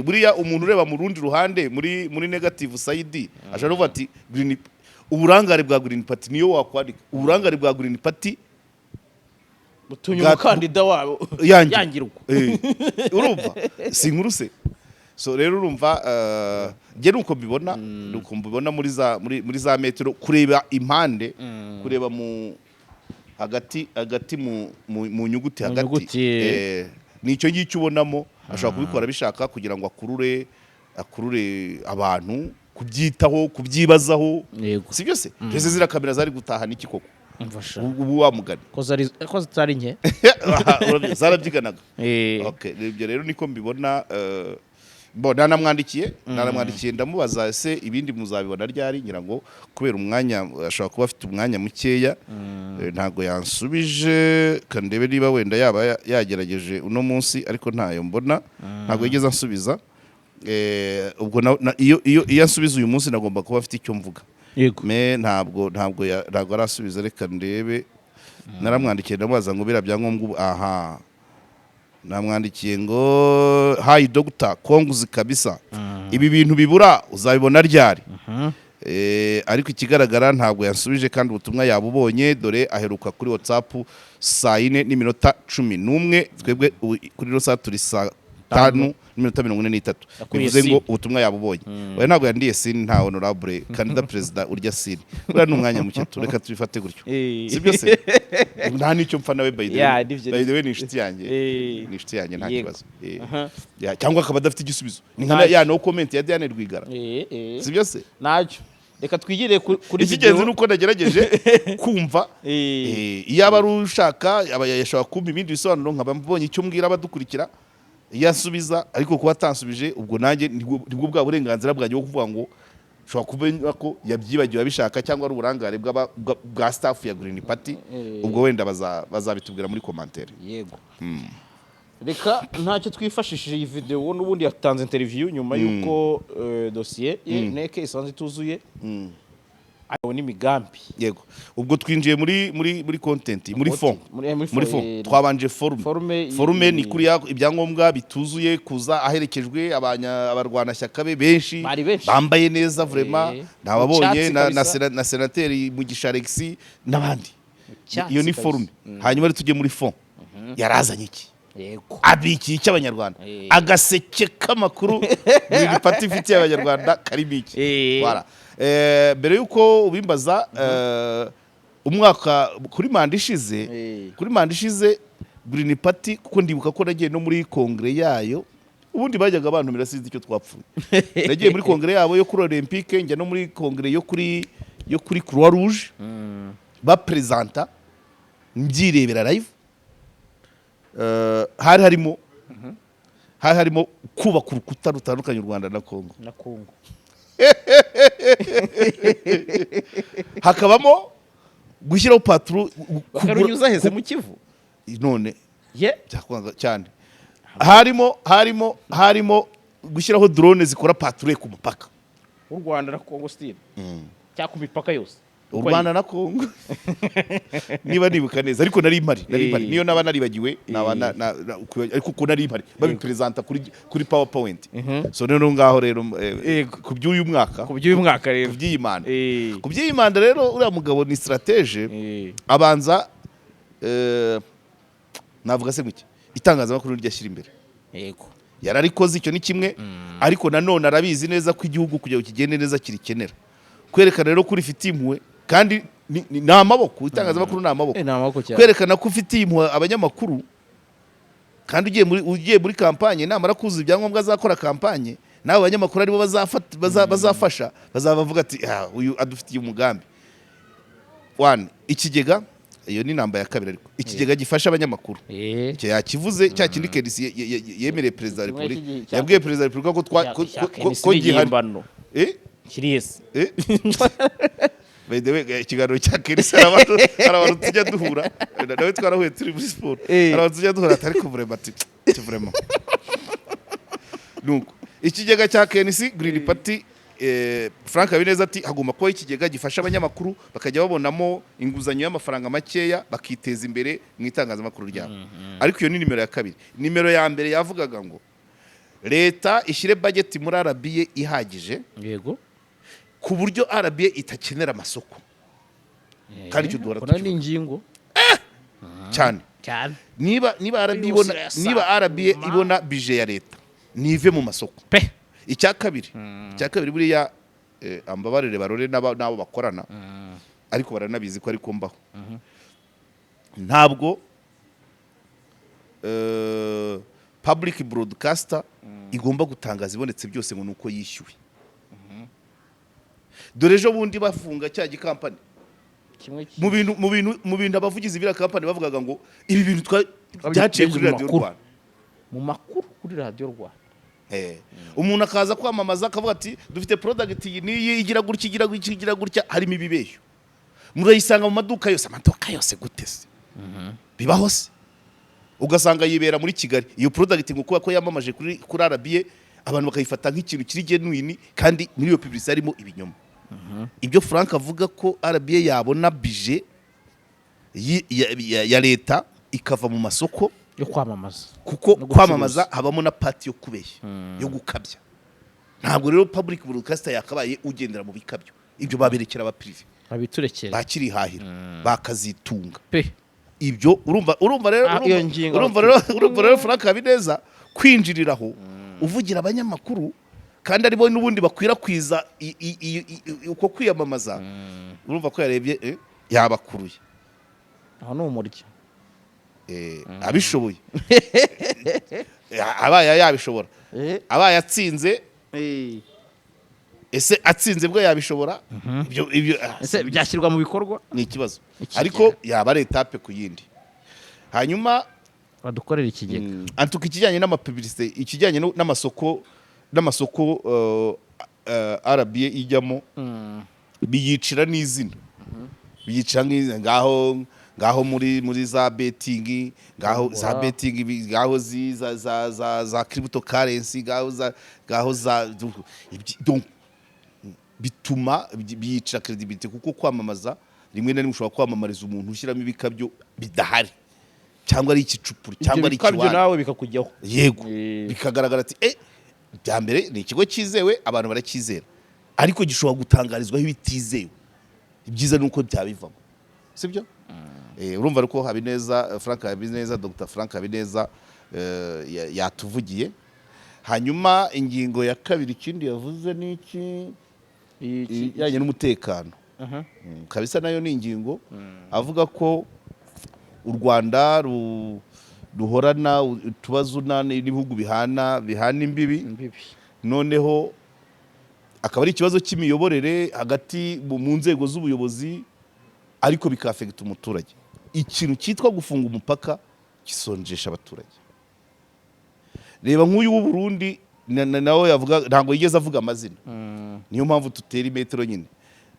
Buriya umuntu ureba mu rundi ruhande, muri negative side, ashobora kuvuga ati Green, uburangare bwa Green Party, niyo wakwandika uburangare bwa Green Party butumye umukandida wabo yangirwa. Yangirwa. Urumva si inkuru se? So rero urumva, njye nuko mbibona muri za metero, kureba impande, kureba mu hagati hagati mu nyuguti Mu hagati. nyuguti. Ni icyo ngicyo ubonamo. Ashobora kubikora bishaka kugira ngo akurure abantu kubyitaho, kubyibazaho. Si byo se? Mbese ziriya kamera zari gutahana iki koko? Mfasha. Ubu wamugani. Ko zitari nke. Zarabyiganaga. Okay, ibyo rero niko mbibona. Bo nanamwandikiye ndamubaza: ese ibindi muzabibona ryari? Ngira ngo kubera umwanya, ashobora kuba afite umwanya mukeya. Ntabwo yansubije. Kandebe niba wenda yaba yagerageje uno munsi, ariko ntayo mbona, ntabwo yigeze ansubiza. Ubwo iyo ansubiza uyu munsi nagomba kuba afite icyo mvuga. Me ntabwo arasubiza. Reka ndebe, naramwandikiye ndamubaza ngo biriya byangombwa ubu. Aha namwandikiye ngo: "Hi doctor, congs kabisa, ibi bintu bibura uzabibona ryari?" Ariko ikigaragara ntabwo yansubije, kandi ubutumwa yabubonye. Dore aheruka kuri WhatsApp saa 4:11, twebwe ubu kuri ino saha turi saa 5:43. Yakuriye Bivuze ngo seen. ubutumwa yabubonye. Oya, ntabwo yandiye seen. Nta honorable kandida perezida urya seen. Buriya ni umwanya muke tu, reka tubifate gutyo. Si byo se? Nta n'icyo mpfa nawe, by the Yeah, way. nibyo, By the way, ni inshuti yanjye. Ni inshuti yanjye, nta kibazo. Yeah, cyangwa akaba adafite igisubizo, ni nka Ntacyo. ya no comment ya Diane Rwigara. Si byo se? Ntacyo, reka twigire kuri Icy'ingenzi video. ni uko nagerageje kumva. Iyo aba ari ushaka, aba yashobora kumpa ibindi bisobanuro, nkaba mbonye icyo mbwira abadukurikira iyo asubiza. Ariko kuba atansubije, ubwo nanjye nibwo bwa burenganzira bwanjye bwo kuvuga ngo ushobora kubona ko yabyibagiwe abishaka, cyangwa ari uburangare bwa staff ya Green Party. Ubwo wenda bazabitubwira muri commentaire. Yego, reka ntacyo, twifashishije iyi video. N'ubundi yatanze interview nyuma y'uko dosiye ye NEC isanzwe ituzuye, ayo n'imigambi. Yego, ubwo twinjiye muri content, muri fond. Muri Muri fond. Twabanje forme. Forme. Forme ni kuriya ibyangombwa bituzuye, kuza aherekejwe abarwanashyaka be benshi. Bari benshi. Bambaye neza vraiment. Nababonye Icyatsi na kabisa. na senateri Mugisha Alexis n'abandi. Icyatsi Iyo ni kabisa. forme. Hanyuma rero tujye muri fond. Yarazanye iki? Abikiye iki Abanyarwanda? Agaseke k'amakuru Green Party ifitiye Abanyarwanda karimo iki? Voilà. Mbere y'uko ubimbaza, umwaka kuri manda ishize, kuri manda ishize Green Party, kuko ndibuka ko nagiye no muri kongere yayo, ubundi bajyaga bantumira, sinzi icyo twapfuye. Nagiye muri kongere yabo yo kuri Olympique, njya no muri kongere yo kuri Croix Rouge, bapresenta mbyirebera live. Hari harimo kubaka urukuta rutandukanye u Rwanda na Congo. Na Kongo. Hakabamo gushyiraho patrouille. Bakarunyuza heze mu Kivu? None ye byakwanga cyane. Harimo gushyiraho drone zikora patrouille ku mupaka. W'u Rwanda na Congo still, cyangwa ku mipaka yose? U Rwanda na Congo, niba nibuka neza, ariko nari mpari, nari mpari. Niyo naba naribagiwe, naba ariko uko nari mpari babipresenta kuri PowerPoint. So rero ngaho rero ku by'uyu mwaka, Ku by'uyu mwaka rero. Ku by'iyi manda, ku by'iyi manda rero, uriya mugabo ni stratège. Abanza navuga se guki, itangazamakuru ryo ashyira imbere. Yararikoze, icyo ni kimwe, ariko nanone arabizi neza ko igihugu kugira ngo kigende neza kirikenera. Kwerekana rero ko urifitiye impuhwe, kandi ni amaboko, itangazamakuru ni amaboko. Ni amaboko cyane. Kwerekana ko ufitiye impuhwe abanyamakuru, kandi ugiye muri campagne, namara kuzuza ibyangombwa azakora campagne, n'abo banyamakuru aribo bazafasha, bazabavuga ati: "Ah, uyu adufitiye umugambi." One, ikigega, iyo ni namba ya kabiri, ariko ikigega gifasha abanyamakuru, icyo yakivuze, cya kindi KNC yemereye perezida wa Kimwe repubulika, yabwiye perezida wa repubulika ko ko gihari. Gihimbano kiriyesi. Eh? By the way, ikiganiro cya KNC, hari abantu tujya duhura nawe, twarahuye turi muri siporo. Hari abantu tujya duhura atari ko vraiment ati vraiment. Nuko ikigega cya KNC, Green Party, Frank Habineza ati hagomba kubaho ikigega gifasha abanyamakuru, bakajya babonamo inguzanyo y'amafaranga makeya, bakiteza imbere mu itangazamakuru ryabo. Ariko iyo ni nimero ya kabiri. Nimero ya mbere yavugaga ngo leta ishyire budget muri RBA ihagije, ku buryo RBA itakenera amasoko. Kandi icyo duhora Kuna tukivuga. ni ingingo Cyane. Cyane. Niba RBA Yose ibona irasa. niba RBA ibona budget ya leta, nive mu masoko. Pe. Icya kabiri buriya, ambabarire barore n'abo bakorana, ariko baranabizi ko ariko mbaho, ntabwo public broadcaster igomba gutangaza ibonetse byose ngo ni uko yishyuwe. Dore ejo bundi bafunga cya gikampani Kimwe. Mu bintu abavugizi b'iriya kampani bavugaga ngo ibi bintu byaciye kuri Mu Radiyo makuru. Rwanda. Mu makuru kuri Radiyo Rwanda. Umuntu akaza kwamamaza akavuga ati dufite product iyi n'iyi, igira gutya, igira gutya, igira gutya, harimo ibibeshyo, murayisanga mu maduka yose. Amaduka yose gute se? Bibaho se? Ugasanga yibera muri Kigali, iyo product ngo kuba ko yamamaje kuri RBA, abantu bakayifata nk'ikintu kiri genuine, kandi muri iyo publicité harimo ibinyoma. Ibyo Frank avuga ko RBA yabona budget ya leta, ikava mu masoko Yo kwamamaza. Kuko No gucuruza. kwamamaza habamo na part yo kubeshya, yo gukabya. Ntabwo rero public broadcaster yakabaye ugendera mu bikabyo. Ibyo baberekera aba privé. Babiturekere. Bakirihahira, bakazitunga. Pe. Ibyo urumva rero, Ah, iyo ngingo. urumva rero Frank Habineza kwinjiriraho uvugira abanyamakuru, kandi aribo n'ubundi bakwirakwiza uko kwiyamamaza, urumva ko yarebye, yabakuruye. Aho ni umurya. Abishoboye, abaye yabishobora, abaye atsinze. Ese atsinze bwo yabishobora ibyo? Ese byashyirwa mu bikorwa? Ni ikibazo. Ikigega. Ariko yaba ari étape ku yindi. Hanyuma Badukorera ikigega. Antuka ikijyanye n'amapublicité, ikijyanye n'amasoko RBA ijyamo, biyicira n'izina, biyicira nk'izina ngaho ngaho muri za betting, ngaho za betting, ngaho zi za za za, za cryptocurrency, ngaho za donc bituma biyica credibility, kuko kwamamaza rimwe na rimwe ushobora kwamamariza umuntu ushyiramo ibikabyo bidahari, cyangwa ari ikicupuri, cyangwa ari Ibyo bikabyo ikiwani. Nawe bikakujyaho. Yego. Bikagaragara ati bya mbere ni ikigo cyizewe, abantu baracyizera, ariko gishobora gutangarizwaho ibitizewe. Ibyiza ni uko byabivamo, sibyo? Urumva ariko Habineza, Frank Habineza, Dr Frank Habineza, yatuvugiye. Hanyuma ingingo ya kabiri, ikindi yavuze ni iki? Ijyanye n'umutekano. Kabisa nayo ni ingingo avuga ko u Rwanda ruhorana utubazo n'ibihugu bihana imbibi. Imbibi. Noneho akaba ari ikibazo cy'imiyoborere hagati mu nzego z'ubuyobozi, ariko bikafekita umuturage. Ikintu cyitwa gufunga umupaka gisonjesha abaturage. Reba nk'uyu w'u Burundi, nawe yavuga, ntabwo yigeze avuga amazina, niyo mpamvu tutera imetero nyine.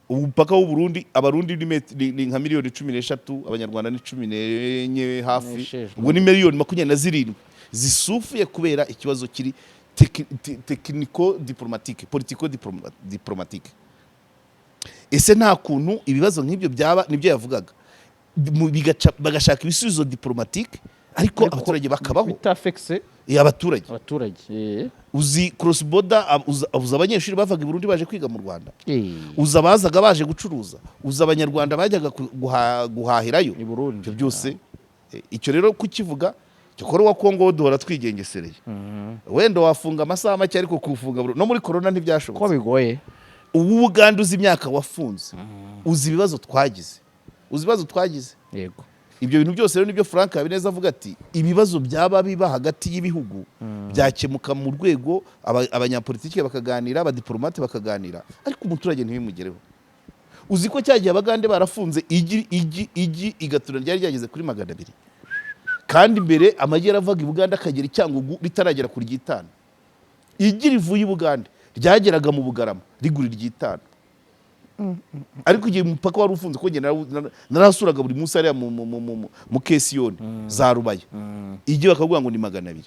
Umupaka w'u Burundi, Abarundi ni nka miliyoni 13, Abanyarwanda ni 14 hafi. N'esheshatu. Ubwo ni miliyoni 27 zisufuye kubera ikibazo kiri Technico diplomatique, politico diplomatique. Ese nta kuntu ibibazo nk'ibyo byaba, nibyo yavugaga, bagashaka ibisubizo diplomatique, ariko abaturage bakabaho? Bitafekise Abaturage. abaturage. Uzi cross border, uzi abanyeshuri bavaga i Burundi baje kwiga mu Rwanda, uzi abazaga baje gucuruza, uzi Abanyarwanda bajyaga guhahirayo I Burundi. Ibyo byose, icyo rero kukivuga, cyokora uwa Kongo wo duhora twigengesereye. Wenda wafunga amasaha make, ariko kuwufunga no muri corona Ko ntibyashobotse. bigoye. Ubu Buganda, uzi imyaka wafunze, uzi ibibazo twagize, uzi ibibazo twagize. Ibyo bintu byose rero nibyo Frank Habineza avuga ati ibibazo byaba biba hagati y'ibihugu byakemuka mu rwego abanyapolitiki bakaganira, abadiplomate bakaganira, ariko umuturage ntibimugereho. Uzi ko cyagihe Abagande barafunze igi igatura ryari ryageze kuri 200, kandi mbere amagi yaravaga i Buganda akagera i Cyangugu ritaragera ku ry'itanu. Igi rivuye i Bugande ryageraga mu Bugarama rigura iry'itanu, ariko igihe umupaka wari ufunze, ko njye narahasuraga buri munsi hariya mu Kesiyoni za Rubaya, igi bakavuga ngo ni 200.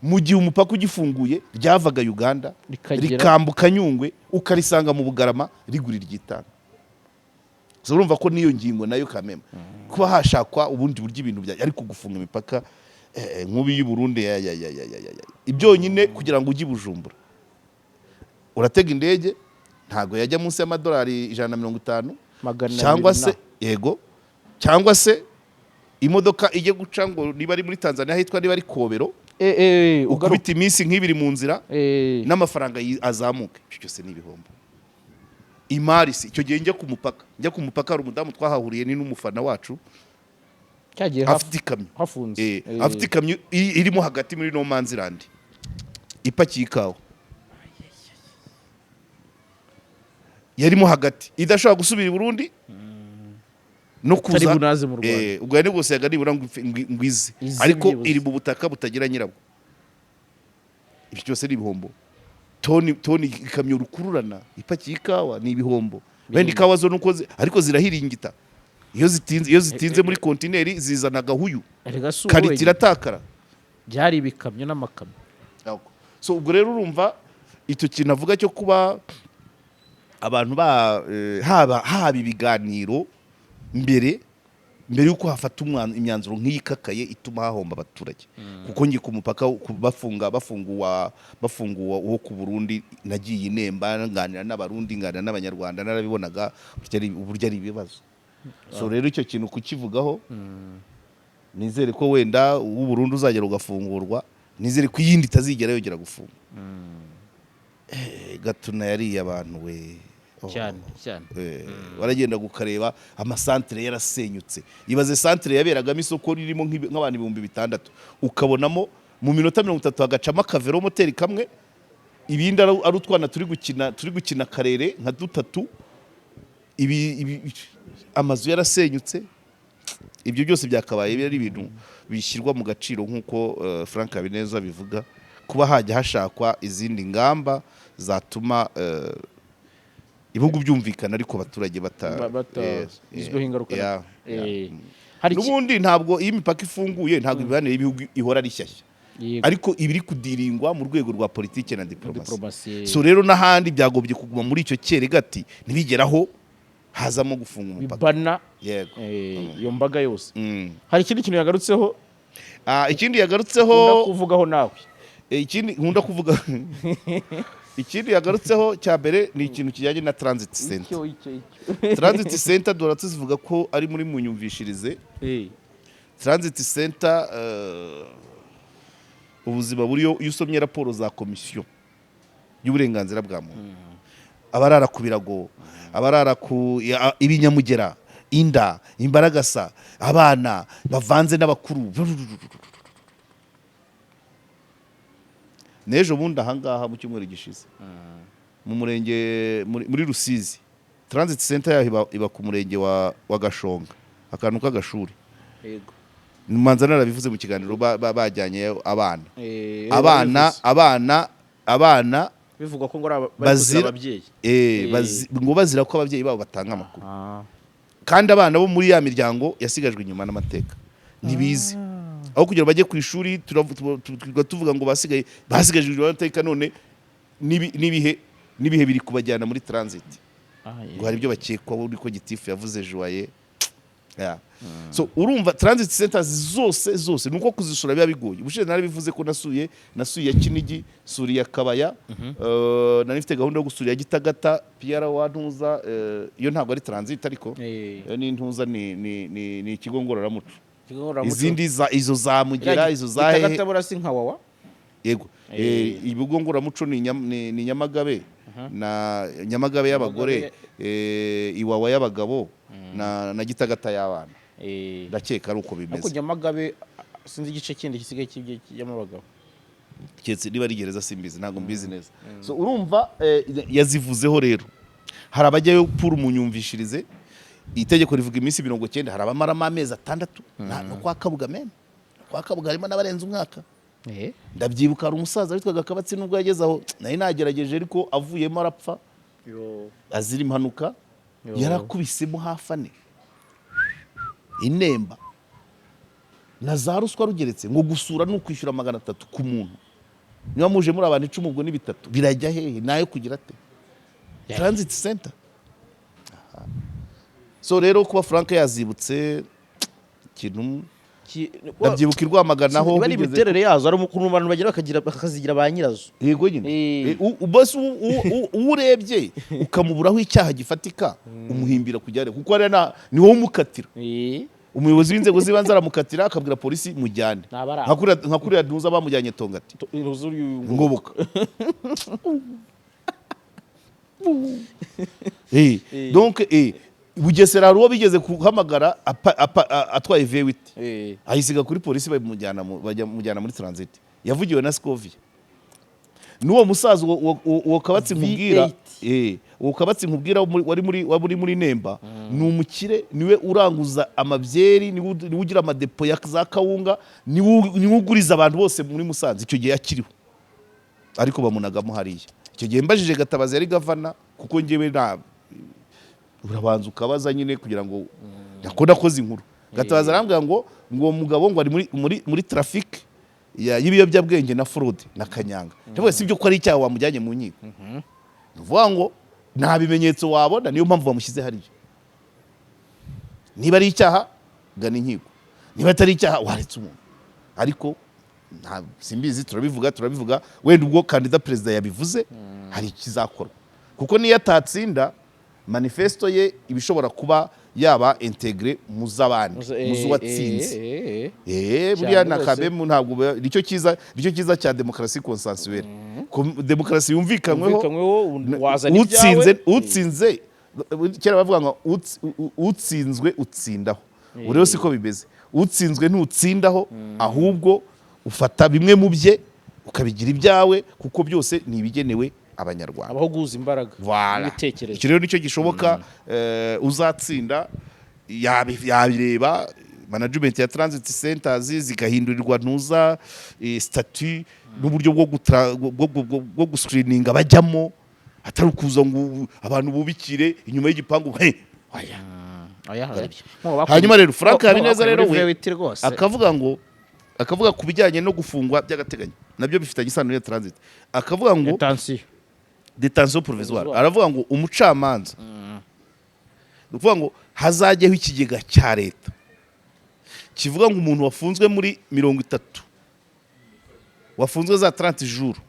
Mu gihe umupaka ugifunguye ryavaga Uganda rikambuka Nyungwe, ukarisanga mu Bugarama rigura iry'itanu. So urumva ko n'iyo ngingo nayo kamema kuba hashakwa ubundi buryo ibintu bya, ariko gufunga imipaka, nk'ubu y'u Burundi ya ya ya ya ya ya ya. Ibyonyine kugira ngo ujye i Bujumbura uratega indege, ntabwo yajya munsi y'amadolari 150. 200. Cyangwa se, yego, cyangwa se imodoka ijye guca ngo niba ari muri Tanzania hitwa niba ari Kobero, Ugaruka. ukubita iminsi nk'ibiri mu nzira n'amafaranga azamuke. Ibyo byose ni ibihombo. Imari si icyo gihe njya ku mupaka hari umudamu twahahuriye, ni n'umufana wacu. Cyagiye Afite ikamyo. hafunze. Afite ikamyo irimo hagati muri no man's land, ipakiye ikawa, yarimo hagati idashobora gusubira i Burundi no kuza. Itari bunaze mu Rwanda. Ubwo yari gusigaga nibura ngo ngo ize. Ize Ariko byibuze. iri mu butaka butagira nyirabwo. Ibyo byose ni ibihombo. Toni toni, ikamyo rukururana ipakiye ikawa ni ibihombo. Wenda ikawa zo nuko ariko zirahiringita iyo zitinze muri kontineri, zizana agahuyu. Erega si Qualité wenyine. iratakara. Byari ibikamyo n'amakamyo. Yego. So ubwo rero urumva icyo kintu avuga cyo kuba abantu ba haba ibiganiro mbere yuko hafata imyanzuro nk'iyi ikakaye ituma hahomba abaturage, kuko ngi ku mupaka bafunguwa uwo ku Burundi, nagiye inemba nganira n'Abarundi, nganira n'Abanyarwanda, narabibonaga uburyo ari ibibazo. So rero icyo kintu kukivugaho, nizere ko wenda uw'u Burundi uzagera ugafungurwa, nizere ko iyindi itazigera yongera gufungwa. Gatuna yariye abantu we. Oh. Cyane cyane. Waragenda ukareba amasantere yarasenyutse. Ibaze santere yaberagamo isoko ririmo nk'abantu 6000, ukabonamo mu minota 30 hagacamo akavelomoteri kamwe, ibindi ari utwana turi gukina karere nka dutatu. Ibi amazu yarasenyutse. Ibyo byose byakabaye ari ibintu bishyirwa mu gaciro nk'uko Frank Habineza bivuga, kuba hajya hashakwa izindi ngamba zatuma ibihugu byumvikana, ariko abaturage bata Batagizweho ingaruka. Yeah. Hari N'ubundi ntabwo iyo imipaka ifunguye, ntabwo imibanire y'ibihugu ihora ari shyashya, ariko ibiri kudiringwa mu rwego rwa politiki na diplomasi. Diplomasi. So rero n'ahandi byagombye kuguma muri icyo cyeregati, ntibigeraho hazamo gufunga umupaka. Bibana Yego. Iyo mbaga yose. Hari ikindi kintu yagarutseho Ikindi yagarutseho ukunda kuvugaho nawe. Ikindi nkunda kuvuga, ikindi yagarutseho cya mbere ni ikintu kijyanye na transit center. Icyo Transit center duhora tuzivuga ko ari muri munyumvishirize. Transit center, ubuzima buriyo, iyo usomye raporo za komisiyo y'uburenganzira bwa muntu, abarara ku birago, abarara ku ibinyamugera, inda, imbaragasa, abana bavanze n'abakuru. N'ejo bundi ahangaha mu cyumweru gishize, mu murenge muri Rusizi, transit center yaho iba ku murenge wa Gashonga, akantu k'agashuri. Manza narabivuze mu kiganiro, bajyanye abana, abana babivuze. Abana Bivugwa ko ngo ari bari kuzira bazira ababyeyi. Ngo bazira ko ababyeyi babo batanga amakuru, kandi abana bo muri ya miryango yasigajwe inyuma n'amateka ntibizi. Aho kugira ngo bajye ku ishuri, twirirwa tuvuga ngo basigaye basigaje amateka, none n'ibihe biri kubajyana muri transit ngo hari ibyo bakekwaho, niko gitifu yavuze joye. Yeah. So urumva transit centers zose zose nuko kuzisura biba bigoye. Ubushize narabivuze ko nasuye iya Kinigi, sura iya Kabaya, nari mfite gahunda yo gusura iya Gitagata PR wa Ntuza, iyo ntabwo ari transit ariko iyo ni Ntuza, ni ikigo ngororamuco. Ikigo ngororamuco. Izindi za izo za Mugera, izo za hehe. Gitagata burasi nka Wawa. Yego. Ibigo ngororamuco ni Nyamagabe na Nyamagabe y'abagore, Iwawa y'abagabo na Gitagata y'abana. Ndakeka ari uko Ariko bimeze. Nyamagabe sinzi igice kindi gisigaye kijyamo abagabo. Keretse niba ari gereza, simbizi, ntabwo mbizi neza. So urumva yazivuzeho rero, hari abajyayo pour munyumvishirize. Itegeko rivuga iminsi 90, hari abamaramo amezi 6 no kwa Kabuga meme, kwa Kabuga harimo n'abarenze umwaka. Ndabyibuka hari umusaza witwaga Kabatsi, nubwo yageze aho nari nagerageje, ariko avuyemo arapfa azira impanuka. Yo. Yarakubisemo hafi ane inemba na za ruswa rugeretse, ngo gusura ni ukwishyura 300 ku muntu. Niba muje muri abantu 10, ubwo ni bitatu, birajya hehe nayo kugira ate transit center? Aha. So rero kuba Frank yazibutse ikintu, ndabyibuka i Rwamagana aho Niba ari bigeze. Imiterere yazo, ari ukuntu abantu bagira bakagira bakazigira ba nyirazo. Yego nyine. Bose uwo urebye ukamuburaho icyaha gifatika, umuhimbira kujya, kuko hariya ni wowe umukatira. Umuyobozi w'inzego z'ibanze aramukatira, akabwira polisi mujyane. Ntabara. Nka kuriya ntuza bamujyanye Tongati. Ngoboka. Donc Bugesera hari uwo bigeze guhamagara atwaye V8, ayisiga kuri polisi, bamujyana bajya mujyana muri transit. Yavugiwe na Scovia n'uwo musaza, uwo Kabatsi nkubwira. V8. Uwo Kabatsi nkubwira wari muri Nemba ni umukire, niwe uranguza amabyeri, niwe ugira amadepo ya za kawunga, niwe uguriza abantu bose muri Musanze. Icyo gihe akiriho, ariko bamunagamo hariya. Icyo gihe mbajije Gatabazi yari gavana, kuko njyewe nta urabanza ukabaza nyine kugira ngo nako nakoze inkuru. Gatabazi arambwira ngo uwo mugabo ngo ari muri trafic y'ibiyobyabwenge na fraude na kanyanga. Ndavuga si byo ko ari icyaha wamujyanye mu nkiko? Ni ukuvuga ngo nta bimenyetso wabona, niyo mpamvu bamushyize hariya. Niba ari icyaha, gana inkiko, niba atari icyaha waretse umuntu. Ariko simbizi, turabivuga wenda ubwo kandida perezida yabivuze hari ikizakorwa, kuko niyo atatsinda manifesto ye iba ishobora kuba yaba intégré mu z'abandi, mu z'uwatsinze. Buriya Cyane na rwose. kabemu ntabwo nicyo cyiza cya demokarasi consensuelle. Demokarasi yumvikanyweho. Yumvikanyweho, wazana Utsinze, ibyawe. utsinze, kera bavuga ngo utsinzwe utsindaho. Ubu rero siko bimeze, utsinzwe ntutsindaho, ahubwo ufata bimwe mu bye ukabigira ibyawe, kuko byose ni ibigenewe Abanyarwanda. Abaho guhuza imbaraga Voilà. n'ibitekerezo. Icyo rero nicyo gishoboka. Uzatsinda yabireba management ya transit centers zigahindurirwa ntuza statut n'uburyo bwo bwo guscreeninga bajyamo, atari ukuza ngo abantu bubikire inyuma y'igipangu. Hey, oya. Oya, oya. Hanyuma rero Frank Habineza rero we we rwose akavuga ku bijyanye no gufungwa by'agateganyo, nabyo bifitanye isano n'iyo transit, akavuga ngo detention. Détention provisoire. Provisoire. Aravuga ngo umucamanza, ni ukuvuga ngo hazajyeho ikigega cya leta kivuga ngo umuntu wafunzwe muri 30, wafunzwe za 30 jours,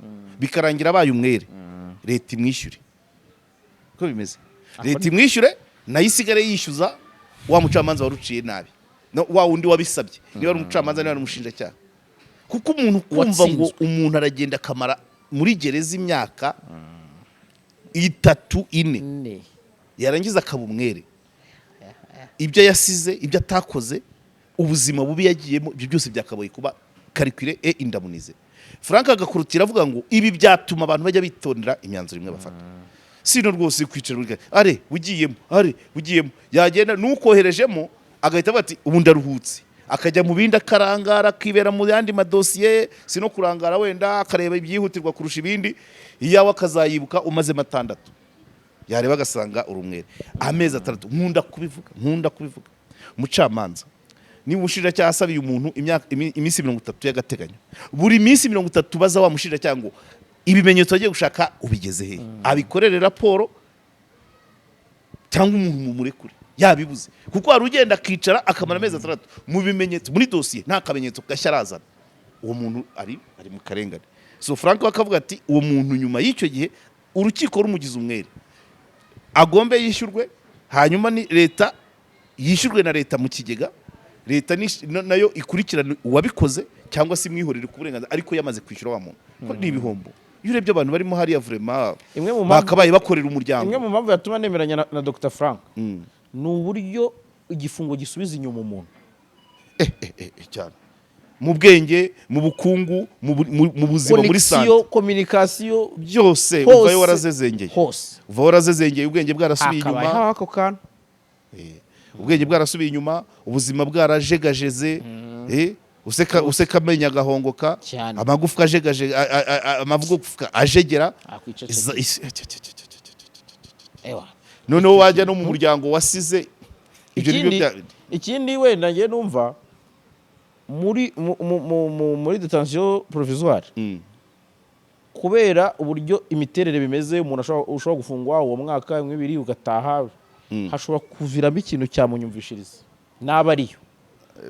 bikarangira abaye umwere, leta imwishyure. Uko bimeze, leta imwishyure, nayo isigare yishyuza wa mucamanza waruciye nabi, no, wa wundi wabisabye, niba ari umucamanza, niba ari umushinjacyaha. Kuko umuntu kumva ngo Watsinzwe. umuntu aragenda akamara muri gereza imyaka 3, 4, Ne. yarangiza akaba umwere, ibyo yasize, ibyo atakoze, ubuzima bubi yagiyemo, ibyo byose byakabaye kuba calculé et indemnisé. Frank agakurutira avuga ngo ibi byatuma abantu bajya bitondera imyanzuro imwe bafata. Sino rwose kwicara are ugiyemo, are ugiyemo, yagenda nukoherejemo agahita avuga ati ubu ndaruhutse, akajya mu bindi, akarangara, akibera mu yandi madosiye, si no kurangara wenda, akareba ibyihutirwa kurusha ibindi, iyawe akazayibuka umazemo 6, yareba agasanga uri umwere amezi 6. Nkunda kubivuga, nkunda kubivuga, umucamanza Niba umushinjacyaha asabiye umuntu iminsi 30 y'agateganyo, buri minsi 30 baza wa mushinjacyaha ngo ibimenyetso agiye gushaka ubigeze he, abikorere raporo cyangwa umuntu mumurekure yabibuze. Kuko hari ugenda akicara akamara amezi 6 mu bimenyetso muri dosiye nta kamenyetso gashya arazana, uwo muntu ari mu karengane. So Frank we akavuga ati uwo muntu nyuma y'icyo gihe urukiko rumugize umwere, agombe yishyurwe, hanyuma ni leta yishyurwe na leta mu kigega, leta nayo ikurikirane uwabikoze cyangwa se imwihorere ku burenganzira, ariko yamaze kwishyura wa muntu, ko ni ibihombo. Iyo urebye abantu barimo hariya, vraiment Imwe mu mpamvu- bakabaye bakorera umuryango. Imwe mu mpamvu yatuma nemeranya na Dr Frank ni uburyo igifungo gisubiza inyuma umuntu. Eh, cyane, mu bwenge, mu bukungu, mu buzima, muri santé. Connexion, communication. Byose. Hose. Uvayo warazezengeye. Hose. Uva warazezengeye, ubwenge bwarasubiye Hakabaye inyuma. habaho ako kantu. Ubwenge bwarasubiye inyuma, ubuzima bwarajegajeze, useka useka amenyo agahongoka. Cyane. Amagufwa ajegaje, amagufwa ajegera. Akwicecekera. Ewa. Noneho wajya no mu muryango wasize ibyo nibyo. Ikindi ikindi wenda ngiye numva muri muri détention provisoire, kubera uburyo imiterere bimeze, umuntu ushobora gufungwa uwo mwaka nk'ibiri ugataha, hashobora kuviramo ikintu cyamunyumvishiriza naba ariyo.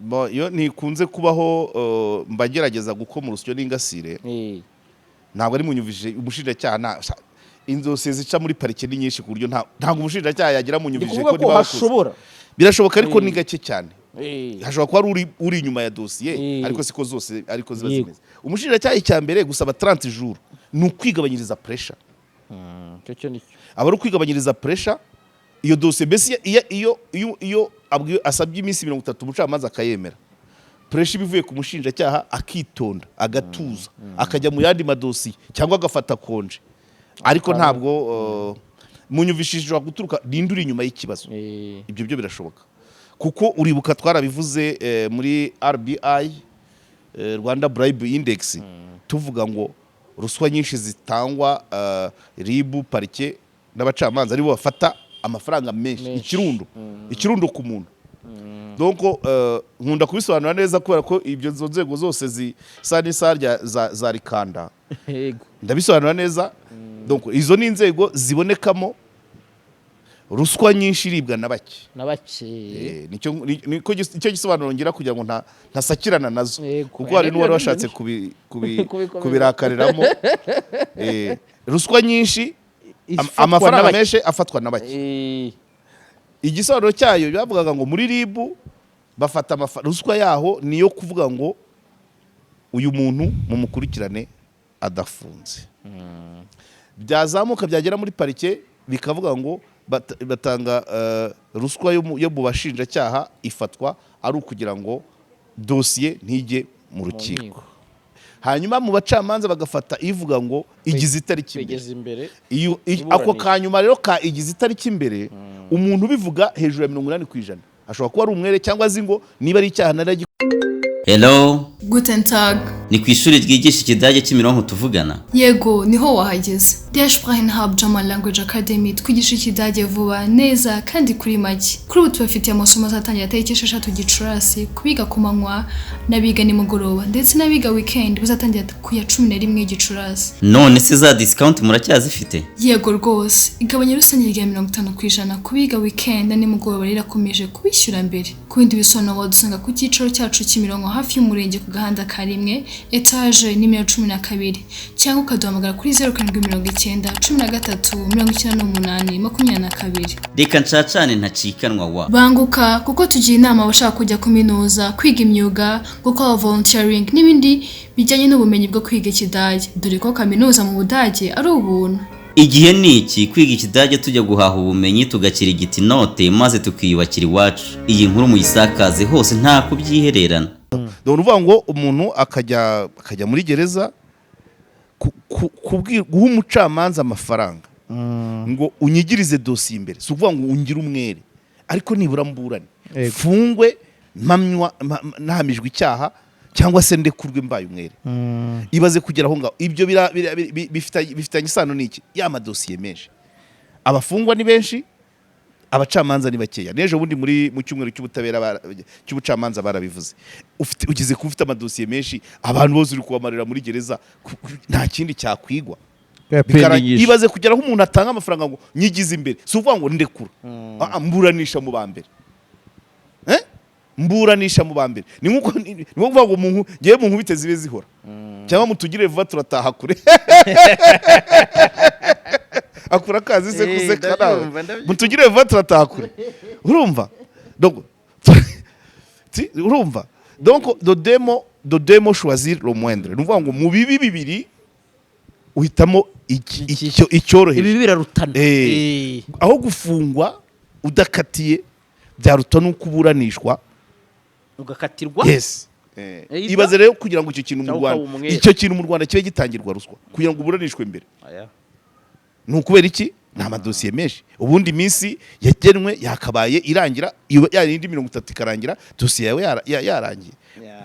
Bo, iyo ntikunze kubaho, mba ngerageza gukoma urusyo n'ingasire. Ntabwo ari munyumvishije umushinjacyaha, nta inzose zica muri parike ni nyinshi ku buryo ntabwo umushinjacyaha yagira Ndi munyumvishije kuvuga ko ko niba wakoze. hashobora. Birashoboka, ariko ni gake cyane. Hashobora kuba ari uri inyuma ya dosiye, ariko siko zose ariko ziba zimeze. Umushinjacyaha icya mbere gusaba 30 jours ni ukwigabanyiriza pressure. Icyo cyo nicyo. Aba ari ukwigabanyiriza pressure iyo dosiye. Mbese iyo asabye iminsi 30, umucamanza akayemera, pressure iba ivuye ku mushinjacyaha, akitonda, agatuza, akajya mu yandi madosiye cyangwa agafata congé. Ariko ntabwo munyumvishije ishobora guturuka ninde uri inyuma y'ikibazo. Ibyo byo birashoboka, kuko uribuka twarabivuze muri RBI, Rwanda Bribe Index, tuvuga ngo ruswa nyinshi zitangwa, RIB, parike n'abacamanza aribo bafata amafaranga menshi. Menshi. Ikirundo ku muntu. Donc nkunda kubisobanura neza kubera ko ibyo izo nzego zose zisa n'isaha za rikanda. Ndabisobanura neza. Donc izo ni inzego zibonekamo ruswa nyinshi iribwa na bake. Na bake. Nicyo gisobanuro ngira kugira ngo ntasakirana nazo, kuko hari n'uwari washatse Kubikomeza. kubirakariramo. Ruswa nyinshi, Ifatwa amafaranga na bake. menshi afatwa na bake. Igisobanuro cyayo bavugaga ngo muri RIB bafata ruswa yaho niyo kuvuga ngo uyu muntu mumukurikirane adafunze. Byazamuka byagera muri parike bikavuga ngo batanga ruswa yo mu bashinjacyaha, ifatwa ari ukugira ngo dosiye ntijye mu rukiko. Nkiko. Hanyuma mu bacamanza bagafata ivuga ngo igize itariki imbere. Kwegeza imbere. Iyo Iburanisha. Ako kanyuma rero ka igize itariki imbere, umuntu ubivuga hejuru ya 80% ashobora kuba ari umwere cyangwa azi ngo niba ari icyaha naragi Hello. Guten Tag. Ni ku ishuri ryigisha Ikidage Kimironko tuvugana? Yego, niho wahageze. Der Sprachen Hub German Language Academy twigisha Ikidage vuba neza kandi kuri make. Kuri ubu tubafitiye amasomo azatangira tariki 6 Gicurasi kubiga ku manywa n'abiga nimugoroba, ndetse n'abiga weekend bazatangira ku ya 11 Gicurasi. None se za discount muracyazifite? Yego rwose, igabanya rusange rya 50% ku biga weekend na nimugoroba rirakomeje kubishyura mbere. Ku bindi bisobanuro wadusanga ku cyicaro cyacu Kimironko, hafi y'umurenge, ku gahanda ka rimwe, etaje nimero 12, cyangwa ukaduhamagara kuri 0790 13 98 22. Reka ncacane ntacikanwa wa. Banguka, kuko tugira inama abashaka kujya kuminuza, kwiga imyuga, gukora volunteering n'ibindi bijyanye n'ubumenyi bwo kwiga Ikidage, dore ko kaminuza mu Budage ari ubuntu. Igihe ni iki kwiga Ikidage, tujya guhaha ubumenyi, tugakirigita inote maze tukiyubakira iwacu. Iyi nkuru muyisakaze hose, nta kubyihererana. Dore uvuga ngo umuntu akajya muri gereza guha umucamanza amafaranga ngo unyigirize dosiye imbere, si ukuvuga ngo ungire umwere, ariko nibura mburane, fungwe mpamywa nahamijwe icyaha cyangwa se ndekurwe mbaye umwere. Ibaze kugera aho ngaho. Ibyo bifitanye isano n'iki? Ya madosiye menshi, abafungwa ni benshi. Abacamanza ni bakeya. N'ejo bundi mu cyumweru cy'ubutabera cy'ubucamanza barabivuze. Ufite, ugeze kuba ufite amadosiye menshi, abantu bose uri kubamarira muri gereza, nta kindi cyakwigwa. Ibaze kugera aho umuntu atanga amafaranga ngo nyigize imbere. Si ukuvuga ngo ndekura. Ah, ah, mburanisha mu ba mbere. Eh? Mburanisha mu ba mbere ni nko kuvuga ngo ngewe mu nkubite zibe zihora, cyangwa mutugire vuba turataha kure. Akura akazi se kuseka nawe. Ndabyumva, ndabyumva. Mutugire vuba turataha kure. Urumva, donc urumva, donc de deux maux choisir le moindre. Ni ukuvuga ngo mu bibi bibiri uhitamo icyoroheje. Ibi birarutana. Aho gufungwa udakatiye byaruta nuko uburanishwa ugakatirwa. Yes. Ibaze rero kugira ngo icyo kintu mu Cyangwa Rwanda, ukaba umwere. icyo kintu mu Rwanda kibe gitangirwa ruswa kugira ngo uburanishwe mbere. Aya. Ni ukubera iki? Ni amadosiye menshi. Ubundi iminsi yagenwe yakabaye irangira iyo ya yindi 30 ikarangira, dosiye yawe yarangiye.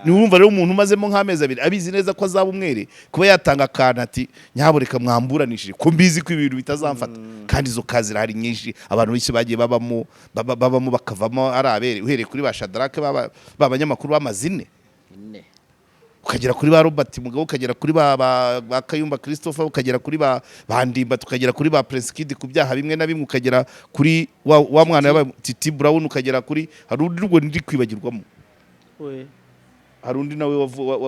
Niwumva rero umuntu umazemo nk'amezi 2 abizi neza ko azaba umwere, kuba yatanga akantu ati: "Nyabureka mwamburanishije ko mbizi ko ibintu bitazamfata." Kandi izo kazi zirahari nyinshi, abantu benshi bagiye babamo babamo bakavamo ari abere, uhereye kuri ba Shadarake b'abanyamakuru b'amazine, Ine. ukagera kuri ba Robert Mugabe, ukagera kuri ba Kayumba Christopher, ukagera kuri ba Ndimba, tukagera kuri ba Prince Kid ku byaha bimwe na bimwe, ukagera kuri wa mwana yabaye Titi Brown, ukagera kuri, hari undi rwo ndi kwibagirwamo. We. Hari undi nawe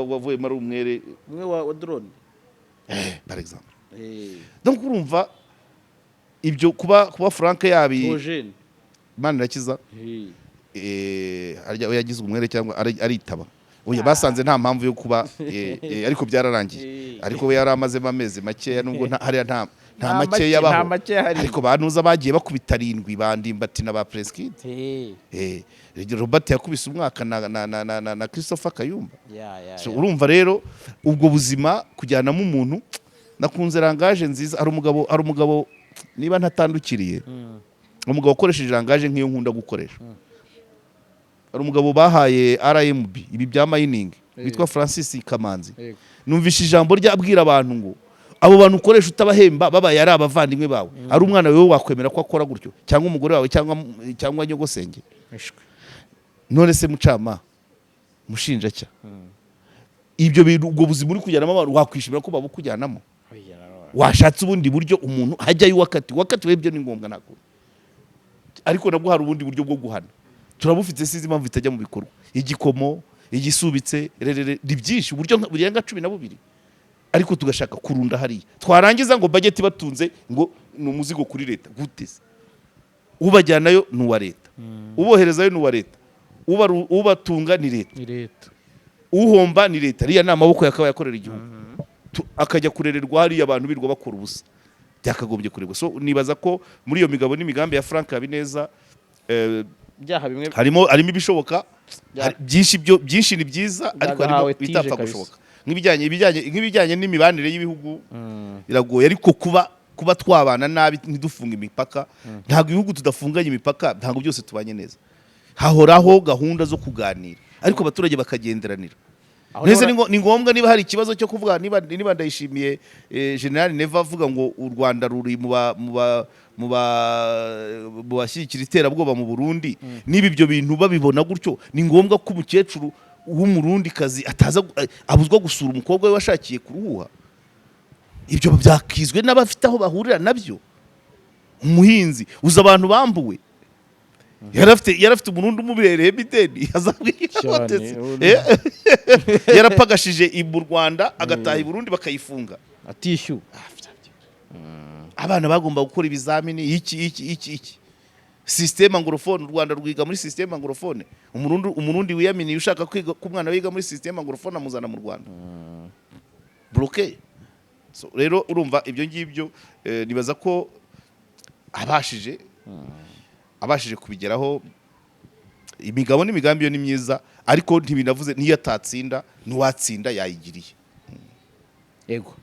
wavuyemo ari umwere. Umwe wa drone. Par exemple. Donc urumva ibyo kuba Frank yabi Eugene. Imana irakiza. Harya we yagizwe umwere cyangwa aritaba? Oya, basanze nta mpamvu yo kuba ariko byararangiye. Ariko we yari amazemo amezi makeya, nubwo hariya nta Nta makeya nta abaho. makeya ahari. Ariko banuza bagiye bakubita arindwi, bandimbati na ba Prince Kid. Robert yakubise umwaka na Christopher Kayumba. So, urumva rero ubwo buzima kujyanamo umuntu. Nakunze langage nziza. Hari umugabo niba ntatandukiriye, umugabo ukoresheje langage nk'iyo nkunda gukoresha. Hari umugabo bahaye RMB ibi bya mining witwa Francis Kamanzi. Numvishe ijambo ryabwira abantu ngo abo bantu ukoresha utabahemba babaye ari abavandimwe bawe, ari umwana wawe, wakwemera ko akora gutyo, cyangwa umugore wawe, cyangwa nyogosenge? Ishwe. None se mucama, mushinjacyaha, ibyo bintu, ubwo buzima uri kujyanamo abantu, wakwishimira ko babukujyanamo? Oya, nanone. Washatse ubundi buryo umuntu hajyayo uwakatiwe. Uwakatiwe ibyo ni ngombwa ntabwo, ariko nabwo hari ubundi buryo bwo guhana turabufite, sinzi impamvu bitajya mu bikorwa. Igikomo, igisubitse, rerere, ni byinshi, uburyo burenga 12, ariko tugashaka kurunda hariya, twarangiza ngo budget batunze ngo ni umuzigo kuri leta. Gute se? Ubajyanayo ni uwa leta, uboherezayo ni uwa leta, ubatunga ni leta. Ni leta. Uhomba ni leta. Ariya ni amaboko yakabaye akorera igihugu. Akajya kurererwa hariya, abantu birirwa bakora ubusa. Byakagombye kurebwa. So nibaza ko muri iyo migabo n'imigambi ya Frank Habineza Ibyaha bimwe harimo ibishoboka. Byinshi, byo byinshi ni byiza, ariko harimo Byagahawe tije ibitapfa kabisa. gushoboka, nk'ibijyanye n'imibanire y'ibihugu biragoye. Ariko kuba twabana nabi ntidufunge imipaka, ntabwo ibihugu tudafunganye imipaka ntabwo byose tubanye neza. Hahoraho gahunda zo kuganira, ariko abaturage bakagenderanira. Aho Mbese ni ngombwa niba hari ikibazo cyo kuvuga, niba Ndayishimiye, General Neva avuga ngo u Rwanda ruri mu bashyigikira iterabwoba mu Burundi, niba ibyo bintu babibona gutyo, ni ngombwa ko umukecuru w'Umurundi kazi ataza abuzwa gusura umukobwa we washakiye kuruhuha? Ibyo byakizwe n'abafite aho bahurira nabyo. Umuhinzi uzi abantu bambuwe, yari afite Umurundi umubereyemo ideni, azabwira Cyane, gute se? Yarapagashije mu Rwanda, agataha i Burundi bakayifunga. Atishyuwe. Abana bagomba gukora ibizamini, iki iki iki iki, système anglophone. U Rwanda rwiga muri système anglophone. Umurundi wiyaminiye ushaka kwiga ko umwana wiga muri système anglophone amuzana mu Rwanda, bloqué. So rero urumva ibyo ngibyo, nibaza ko abashije kubigeraho, imigabo n'imigambi yo ni myiza, ariko ntibinavuze niyo atatsinda, n'uwatsinda yayigiriye. Yego,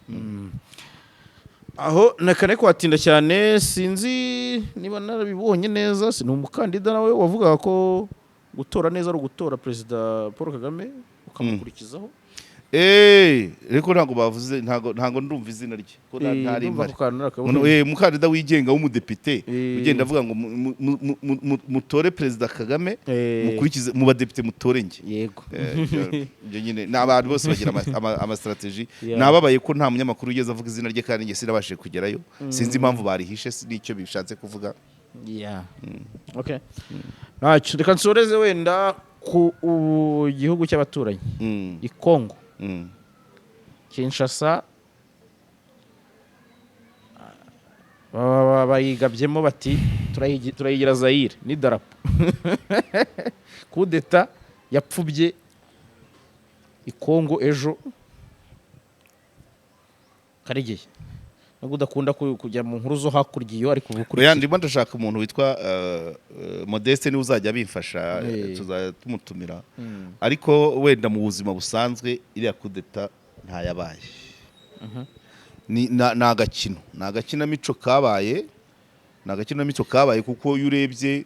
aho nakane kuhatinda cyane. Sinzi niba narabibonye neza, si ni umukandida nawe wavugaga ko gutora neza ari ugutora Perezida Paul Kagame ukamukurikizaho? Ariko ntabwo bavuze, ntabwo ndumva izina rye ko ntari Ndumva mpari. ako kantu nakabonye. Umukandida wigenga w'umudepite ugenda avuga ngo mutore Perezida Kagame, mukurikize mu badepite, mutore njye. Ibyo nyine ni abantu bose bagira ama strategy. Nababaye ko nta munyamakuru ugeze avuga izina rye, kandi njye sinabashije kugerayo. Sinzi impamvu barihishe, n'icyo bishatse kuvuga. Yeah. Okay. Ntacyo, reka nsoreze wenda ku gihugu cy'abaturanyi, i Congo, Kinshasa. Bayigabyemo bati "Turayigira Zaire n'idarapo." Kudeta yapfubye i Congo ejo. Karegeye, nubwo udakunda kujya mu nkuru zo hakurya iyo, ariko ubu Oya, ukurikira. Ndimo ndashaka umuntu witwa Modeste, niwe uzajya abimfasha. Tuzajya tumutumira. Ariko wenda mu buzima busanzwe iriya kudeta ntayabaye. Ni agakino, ni agakinamico kabaye, ni agakinamico kabaye, kuko iyo urebye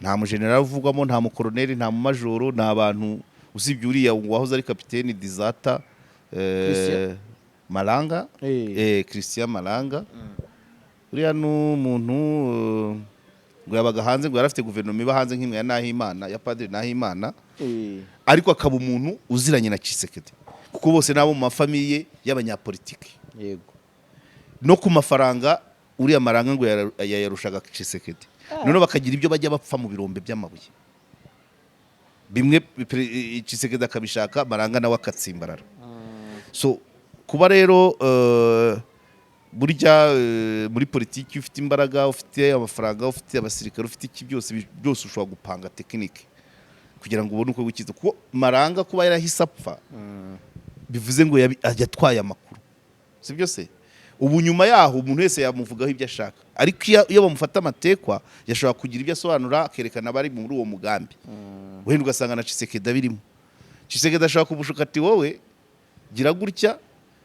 nta mujenerali uvugwamo, nta mukoroneri, nta mumajoro, nta bantu, usibye uriya wahoze ari kapiteni Dizata Christian? Malanga. Christian Malanga, uriya ni umuntu ngo yabaga hanze, ngo yari afite guverinoma iba hanze nk'imwe ya Nahimana, ya Padiri Nahimana, ariko akaba umuntu uziranye na Tshisekedi, kuko bose n'abo mu ma famille y'abanyapolitiki. No ku mafaranga, uriya Maranga ngo yayarushaga Tshisekedi. Noneho bakagira ibyo bajya bapfa mu birombe by'amabuye bimwe, Tshisekedi akabishaka, Maranga nawe akatsimbarara. So kuba rero burya muri politiki ufite imbaraga, ufite amafaranga, ufite abasirikare, ufite iki byose, byose ushobora gupanga tekinike kugira ngo ubone uko wikiza. Kuko Maranga kuba yarahise apfa bivuze ngo yatwaye amakuru, si byo se? Ubu nyuma yaho umuntu wese yamuvugaho ibyo ashaka, ariko iyo bamufata amatekwa yashobora kugira ibyo asobanura, akerekana abari muri uwo mugambi. Wenda ugasanga na Tshisekedi abirimo. Tshisekedi ashobora kumushuka ati: "Wowe gira gutya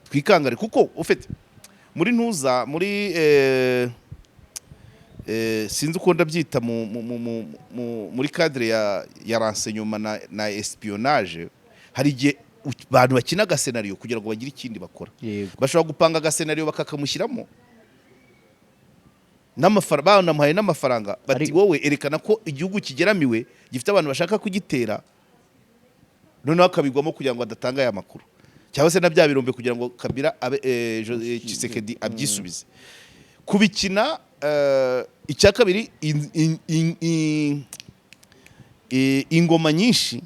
twikangare," kuko ufite muri ntuza muri sinzi uko ndabyita muri cadre ya renseignement na espionnage. Hari igihe abantu bakina agasenariyo kugira ngo bagire ikindi bakora. Bashobora gupanga agasenariyo bakakamushyiramo n'amafaranga, banamuhaye n'amafaranga, bati: "Wowe erekana ko igihugu kigeramiwe, gifite abantu bashaka kugitera." Noneho akabigwamo kugira ngo adatanga aya makuru, cyangwa se na bya birombe kugira ngo Kabila abe Tshisekedi abyisubize kubikina. Icya kabiri, ingoma nyinshi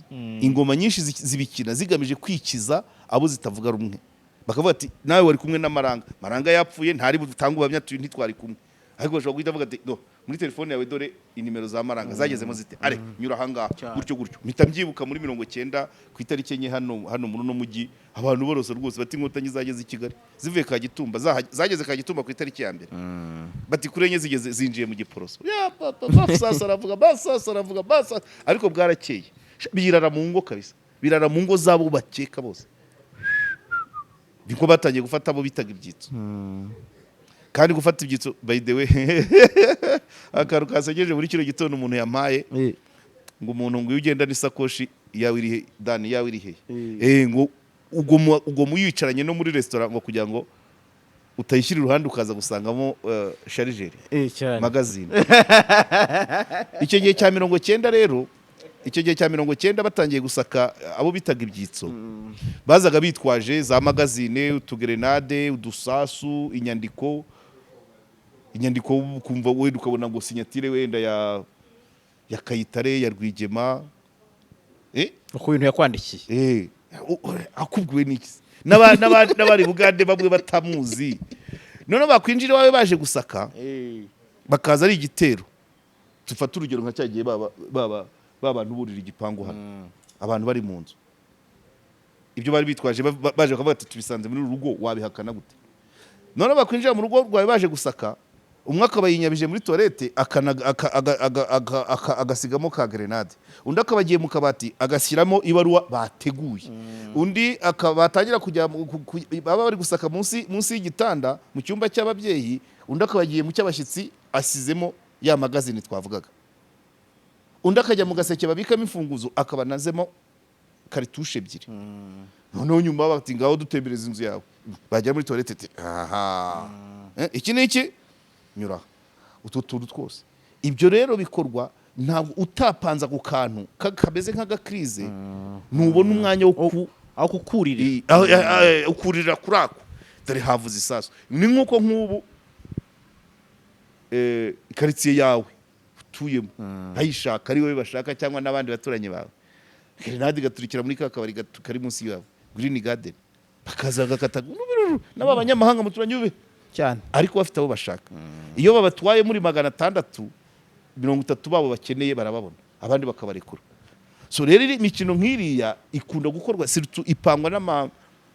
zibikina zigamije kwikiza abo zitavuga rumwe, bakavuga ati: "Nawe wari kumwe na Maranga, Maranga yapfuye, ntari butange ubuhamya, tuyu ntitwari kumwe." Ariko bashobora guhita bavuga ati: "No muri telefone yawe dore inimero za Maranga zagezemo zite? Are nyura ahangaha." Gutyo gutyo. Mpita mbyibuka muri 90 ku itariki 4, hano muri uno mujyi abantu borose rwose bati: "Inkotanyi zageze i Kigali zivuye Kagitumba." Zageze Kagitumba ku itariki ya 1, bati kuri 4 zigeze, zinjiye mu Giporoso. Ya papa, basasa aravuga, basasa aravuga, basasa. Ariko bwarakeye birara mu ngo kabisa, birara mu ngo zabo bakeka bose. Niko batangiye gufata abo bitaga ibyitso. Kandi gufata ibyitso, by the way, akantu kasegeje muri kino gitondo umuntu yampaye, ngo umuntu ngo iyo ugenda n'isakoshi yawe iri he, dani yawe iri he, ngo ugoma uyicaranye no muri resitora, ngo kugira ngo utayishyira iruhande ukaza gusangamo chargeur, Cyane. Magazine. Icyo gihe cya 90 rero, icyo gihe cya 90 batangiye gusaka abo bitaga ibyitso, bazaga bitwaje za magazine, utugerenade, udusasu, inyandiko. Inyandiko ukumva wenda ukabona ngo signature wenda ya Kayitare, ya Rwigema. Uko ibintu yakwandikiye. Akubwiwe n'iki se? N'abari Bugande bamwe batamuzi. None bakwinjira iwawe baje gusaka, bakaza ari igitero. Dufate urugero nka cya gihe baba ba bantu burira igipangu hano, abantu bari mu nzu, ibyo bari bitwaje, baje bakavuga ati: "Tubisanze muri uru rugo," wabihakana gute? None bakwinjira mu rugo rwawe baje gusaka, umwe akaba yinyabije muri toilette, agasigamo ka grenade, undi akaba agiye mu kabati agashyiramo ibaruwa bateguye, undi akaba batangira kujya baba bari gusaka munsi y'igitanda mu cyumba cy'ababyeyi, undi akaba agiye mu cy'abashyitsi asizemo ya magazine twavugaga, undi akajya mu gaseke babikamo imfunguzo akaba anazemo cartouche ebyiri. Noneho nyuma bati: "Ngaho dutembereza inzu yawe." Bajya muri toilette, ati: "Aha, iki ni iki, nyura utu tuntu twose." Ibyo rero bikorwa, ntabwo utapanze ako kantu kameze nk'agakrize, ntubona umwanya wo ku Aho kukuririra. Ukurira kuri ako, dore havuze isasu. Ni nk'uko nk'ubu karitsiye yawe utuyemo bayishaka, ari wowe bashaka cyangwa n'abandi baturanyi bawe, grenade igaturikira muri ka kabari kari munsi yawe, Green Garden, bakaza bagakata n'aba banyamahanga muturanyi ube Cyane. Ariko bafite abo bashaka. Iyo babatwaye muri 630 babo bakeneye barababona, abandi bakabarekura. So rero iri imikino nk'iriya ikunda gukorwa, surtout ipangwa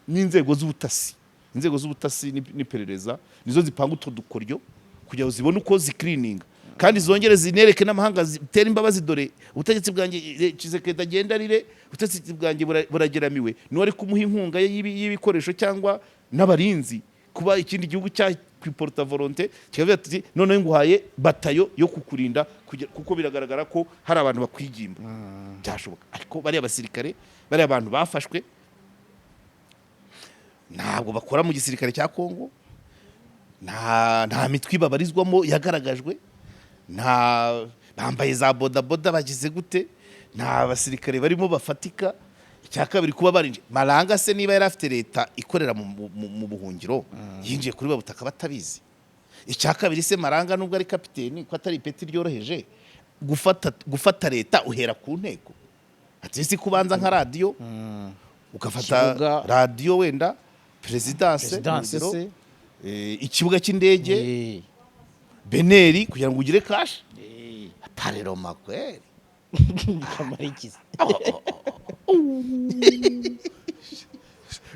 n'inzego z'ubutasi. Inzego z'ubutasi n'iperereza nizo zipanga utwo dukoryo kugira ngo zibone uko zikirininga kandi zongere zinereke n'amahanga, zitere imbabazi: "Dore ubutegetsi bwanjye, Tshisekedi agenda arire, ubutegetsi bwanjye burageramiwe." Niwe ari kumuha inkunga ye y'ibikoresho cyangwa n'abarinzi, kuba ikindi gihugu cya kwiporta volonté kikavuga ati: "Noneho nguhaye batayo yo kukurinda," kuko biragaragara ko hari abantu bakwigimba. Byashoboka, ariko bariya basirikare, bariya bantu bafashwe ntabwo bakora mu gisirikare cya Kongo, nta mitwe babarizwamo yagaragajwe, nta bambaye za bodaboda bagize gute, nta basirikare barimo bafatika. Icya kabiri, kuba barinjiye, Malanga se niba yari afite leta ikorera mu buhungiro, yinjiye kuri ba butaka batabizi? Icya kabiri se, Malanga nubwo ari kapiteni, ko atari ipeti ryoroheje, gufata leta uhera ku nteko, ati si kubanza nka radiyo ugafata Ikibuga. radiyo, wenda perezidanse, Perezidanse urugero, se. ikibuga cy'indege, BNR, kugira ngo ugire cash, parlement kweri. Kamara ikizi.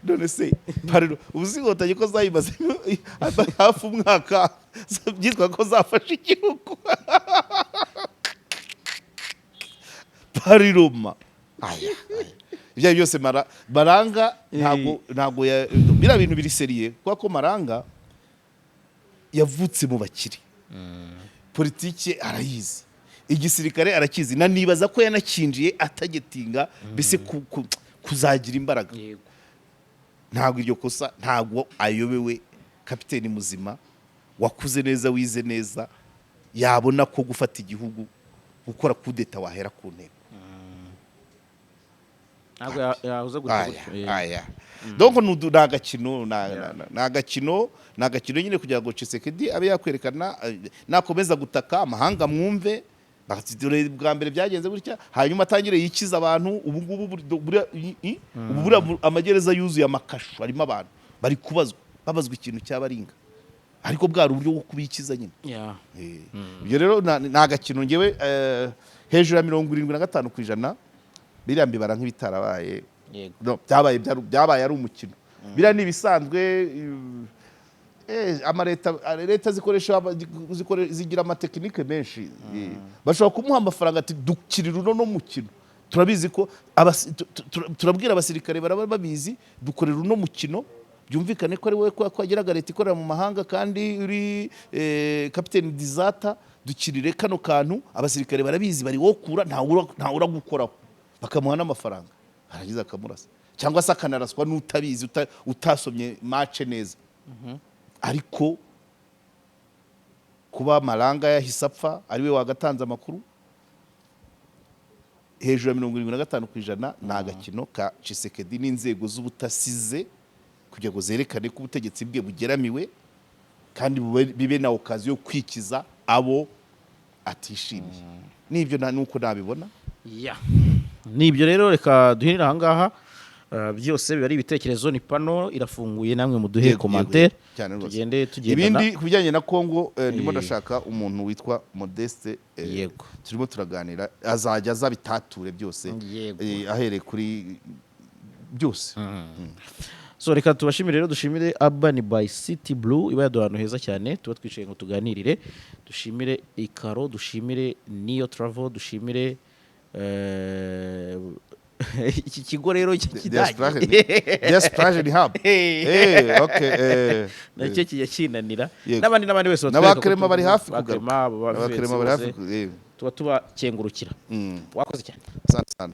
None se parlement ubu si Inkotanyi ko zayimaze hafi umwaka, byitwa ko zafashe igihugu? Parlement, aya aya. Ibyo ari byo byose, Malanga ntabwo biriya bintu biri sérieux, kubera ko Malanga yavutse mu bakire, politiki arayizi, igisirikare arakizi, na nibaza ko yanakinjiye atagetinga mbese kuzagira imbaraga. Ntabwo iryo kosa, ntabwo ayobewe. Kapiteni muzima wakuze neza, wize neza, yabona ko gufata igihugu, gukora kudeta, wahera ku ntego. Ntabwo yahuza gutya Aya, gutyo. Aya, donc ni agakino, ni agakino nyine kugira ngo Tshisekedi abe yakwerekana, nakomeza gutaka amahanga mwumve, bati: "Dore bwa mbere byagenze gutya." Hanyuma atangire yikiza abantu. Ubu ngubu ubu buriya amagereza yuzuye amakashu, harimo abantu bari kubazwa, babazwa ikintu cyabaringa, ariko bwari uburyo bwo kubikiza nyine. Ibyo rero ni agakino. Ngewe hejuru ya 75% biriya mbibara nk'ibitarabaye. No, byabaye byabaye ari umukino. Biriya ni ibisanzwe. Amaleta, leta zikoresha zigira amatekinike menshi. Bashobora kumuha amafaranga, ati: "Dukirira uno no mukino, turabizi ko turabwira abasirikare baraba babizi, dukorera uno mukino, byumvikane ko ari wowe, kubera ko wageraga leta ikorera mu mahanga kandi uri kapiteni dizata, dukirire kano kantu." Abasirikare barabizi, bari wokura, ntawe uragukoraho, bakamuha n'amafaranga, arangiza akamurasa, cyangwa se akanaraswa n'utabizi, utasomye match neza. Ariko kuba Malanga yahise apfa ari we wagatanze amakuru, hejuru ya 75% ni agakino ka Tshisekedi n'inzego z'ubutasi ze kugira ngo zerekane ko ubutegetsi bwe bugeramiwe, kandi bibe na occasion yo kwikiza abo atishimiye. Nibyo, nuko nabibona. Ya. Nibyo rero, reka duhinire ahangaha. Byose biba ari ibitekerezo, ni pano irafunguye, namwe muduhe commentaire. Yego, cyane rwose. Tugende tugendana. Ibindi ku bijyanye na Congo, ndimo ndashaka umuntu witwa Modeste, turimo turaganira, azajya aza bitature byose, ahereye kuri byose. So reka tubashimire rero, dushimire Urban by City Blue iba yaduha ahantu heza cyane tuba twicaye ngo tuganirire, dushimire Ikaro, dushimire Niyo Travel, dushimire iki kigo rero cy'Ikidage. Diaspora ni hub, okay. Nacyo kijya kinanira. Yego. N'abandi n'abandi bose N'aba batwereka ko Clement bari hafi ba kugaruka. Clement, ba N'aba Vivensi Clement bari hafi bose, tuba tubakengurukira. Wakoze cyane. Asante sana.